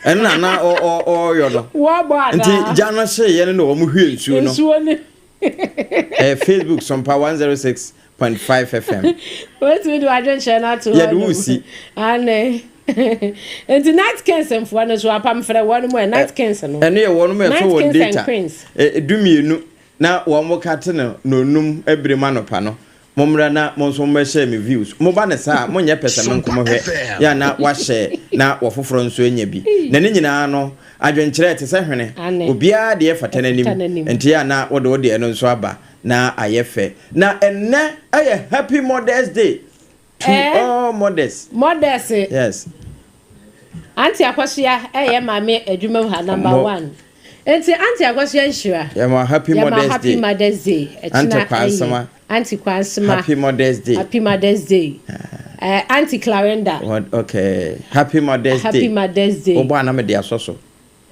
ɛno na na ɔyɔ no wɔbɔ anaa nti gya no hyeeɛ no na wɔn hwie nsuo no nsuo no ɛyɛ Facebook Sompa 106.5 FM wetumi de wadwenkyerɛ no ato hɔ yɛde wo si ane nti night kings mfoɔ no so apam frɛ wɔn mu ɛ night kings no ɛno yɛ wɔn mu ɛso wɔn data dumienu Na wɔn ka te no nonum bere mu anɔpa no. Mommra na mo nso mommɛhyɛ me views. Moba no saa a, monyɛ pɛsɛmenkomhwɛ, yɛ a na wahyɛ na wɔfoforɔ nso anya bi. Na ne nyinaa no, adwenkyerɛ te sɛ hwene, obiara deɛ fata n'anim, nti yɛ a na wode wo deɛ no nso aba na ayɛ fɛ. Na ɛnnɛ yɛ Happy Mother's Day to all mothers. Mothers. Yes. Auntie Akosua ɛyɛ maame adwuma mu ha number one. Nti Auntie Akosua nhyira. Yɛma happy Yɛma mother's happy day. mother's day. Auntie Ɛkyena Kwansema. ɛyɛ Auntie Kwansema. Happy mother's day. Happy mother's day. Eh, Auntie Clarinda. What, okay. Happy mother's Happy day. mother's day. Wobɔ ana mede asɔ so.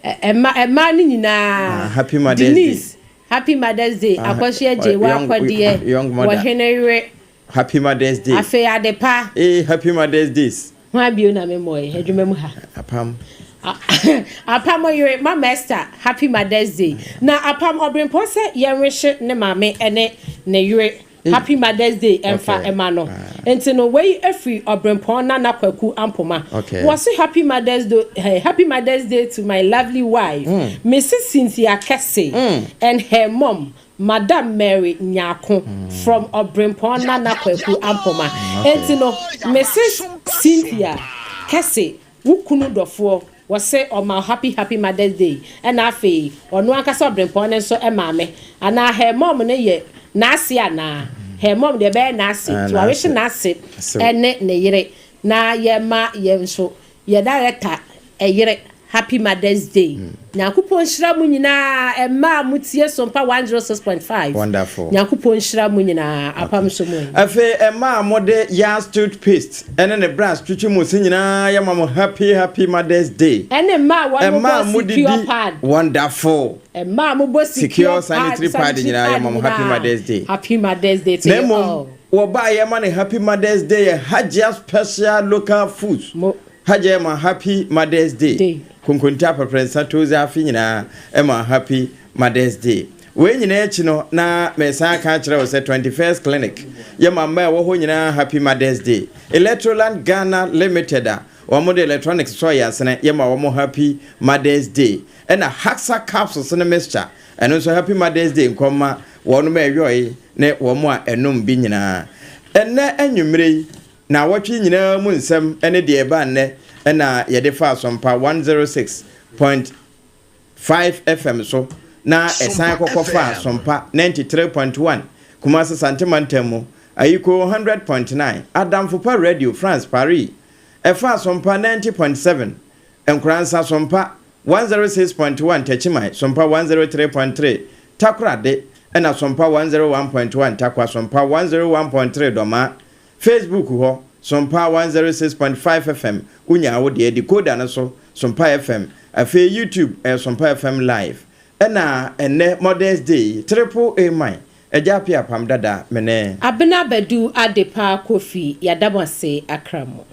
Ɛma ɛmaa no nyinaa. Ah, happy mother's Denise, day. happy mother's day. Ah, Akosua gye young- wakɔdeɛ. young mother. Wɔhene yere. Happy mother's day. Afei adepa. Ee happy mother's days. Hwan bio na me mmɔe adwuma mu ha. Apam. Apam ɔyere Mama Esther happy mother's day. Na apam ɔbrempɔn sɛ yɛnwehye ne maame ne ne yere happy mother's day ɛmfa ɛma no. Nti no wei ɛfiri ɔbrempɔn Nana Kwaku Ampoma. Wɔse happy mother's day happy mother's day to my lovely wife Mrs Cynthia Kese and her mom Madam Mary Nyarko from Ɔbrempɔn Nana Kwaku Ampoma. Enti no, Mrs Cynthia Kɛse, wo kunu dɔfoɔ, wɔse ɔma wo happy happy Mother's Day. Ɛna afei, ɔno ankasa Ɔbrempɔn no nso maame, anaa her mom no yɛ n'ase anaa? Her mom deɛ ɛbɛyɛ n'ase, nti wawehye n'ase ne ne yere. Na yɛma yɛn nso Yɛ director ɛyere happy mother's day nyankopɔn nhyira mo nyinaa ɛmaa mo tie sompa 106.5 Wonderful. nyankopɔn nhyira mo nyinaa apam so mo. Afei ɛmaa mo de Yas toothpaste ɛne ne brush twitwi mo se nyinaa yɛ ma mo happy happy mother's day. Ɛne mmaa wɔn mo Ɛmaa bɔ mo secure didi pad. wonderful. Ɛmaa mo bɔ Secure secure pad sanitary pad nyinaa yɛ ma mo happy mother's day. Happy mother's day to Na you mmom all. wɔbaa yɛma no happy mother's day yɛ Hajia special local foods Hajia yɛma happy mother's day Konkonte aprɛprɛnsa tozi afe nyinaa ɛma happy mother's day Wei nyinaa akyi no na mesan aka akyerɛ wo sɛ 21st clinic yɛma mmaa ɛwɔ hɔ nyinaa happy mother's day Electroland Ghana Limited a wɔn de electronics sɔ yɛn asene yɛma wɔn happy mother's day ɛna Haxa capsules ne mixture ɛno nso happy mother's day nkɔmma wɔnom a ɛyɔe ne wɔn a ɛnom bi nyinaa. Ɛnnɛ anwummere yi, naawɔtwe yi nyinaa mu nsɛm ne deɛ ɛbaa nnɛ na yɛde faa Sompa 106.5 FM so na ɛsan kɔkɔ faa Sompa 93.1 Kumasi Sante Mantam mu, Ayiko 100.9, Adamfopa Radio France Paris, ɛfaa Sompa 90.7 Nkoransa Sompa 106.1 Techiman, Sompa 103.3 Takoradi, ɛna Sompa 101.1 Tarkwa, Sompa 101.3 Dɔmaa. Facebook hɔ, Sompa 106.5 FM, wonyaa wo deɛ, decoder no so, Sompa FM. Afei YouTube, ɛyɛ Sompa FM Live. Ɛna ɛnnɛ Mother's Day yi, Triple A man, Agya Appiah Apam Dada, me ne. Abena Badu Adepa Kofi, yɛada mo ase akra mo.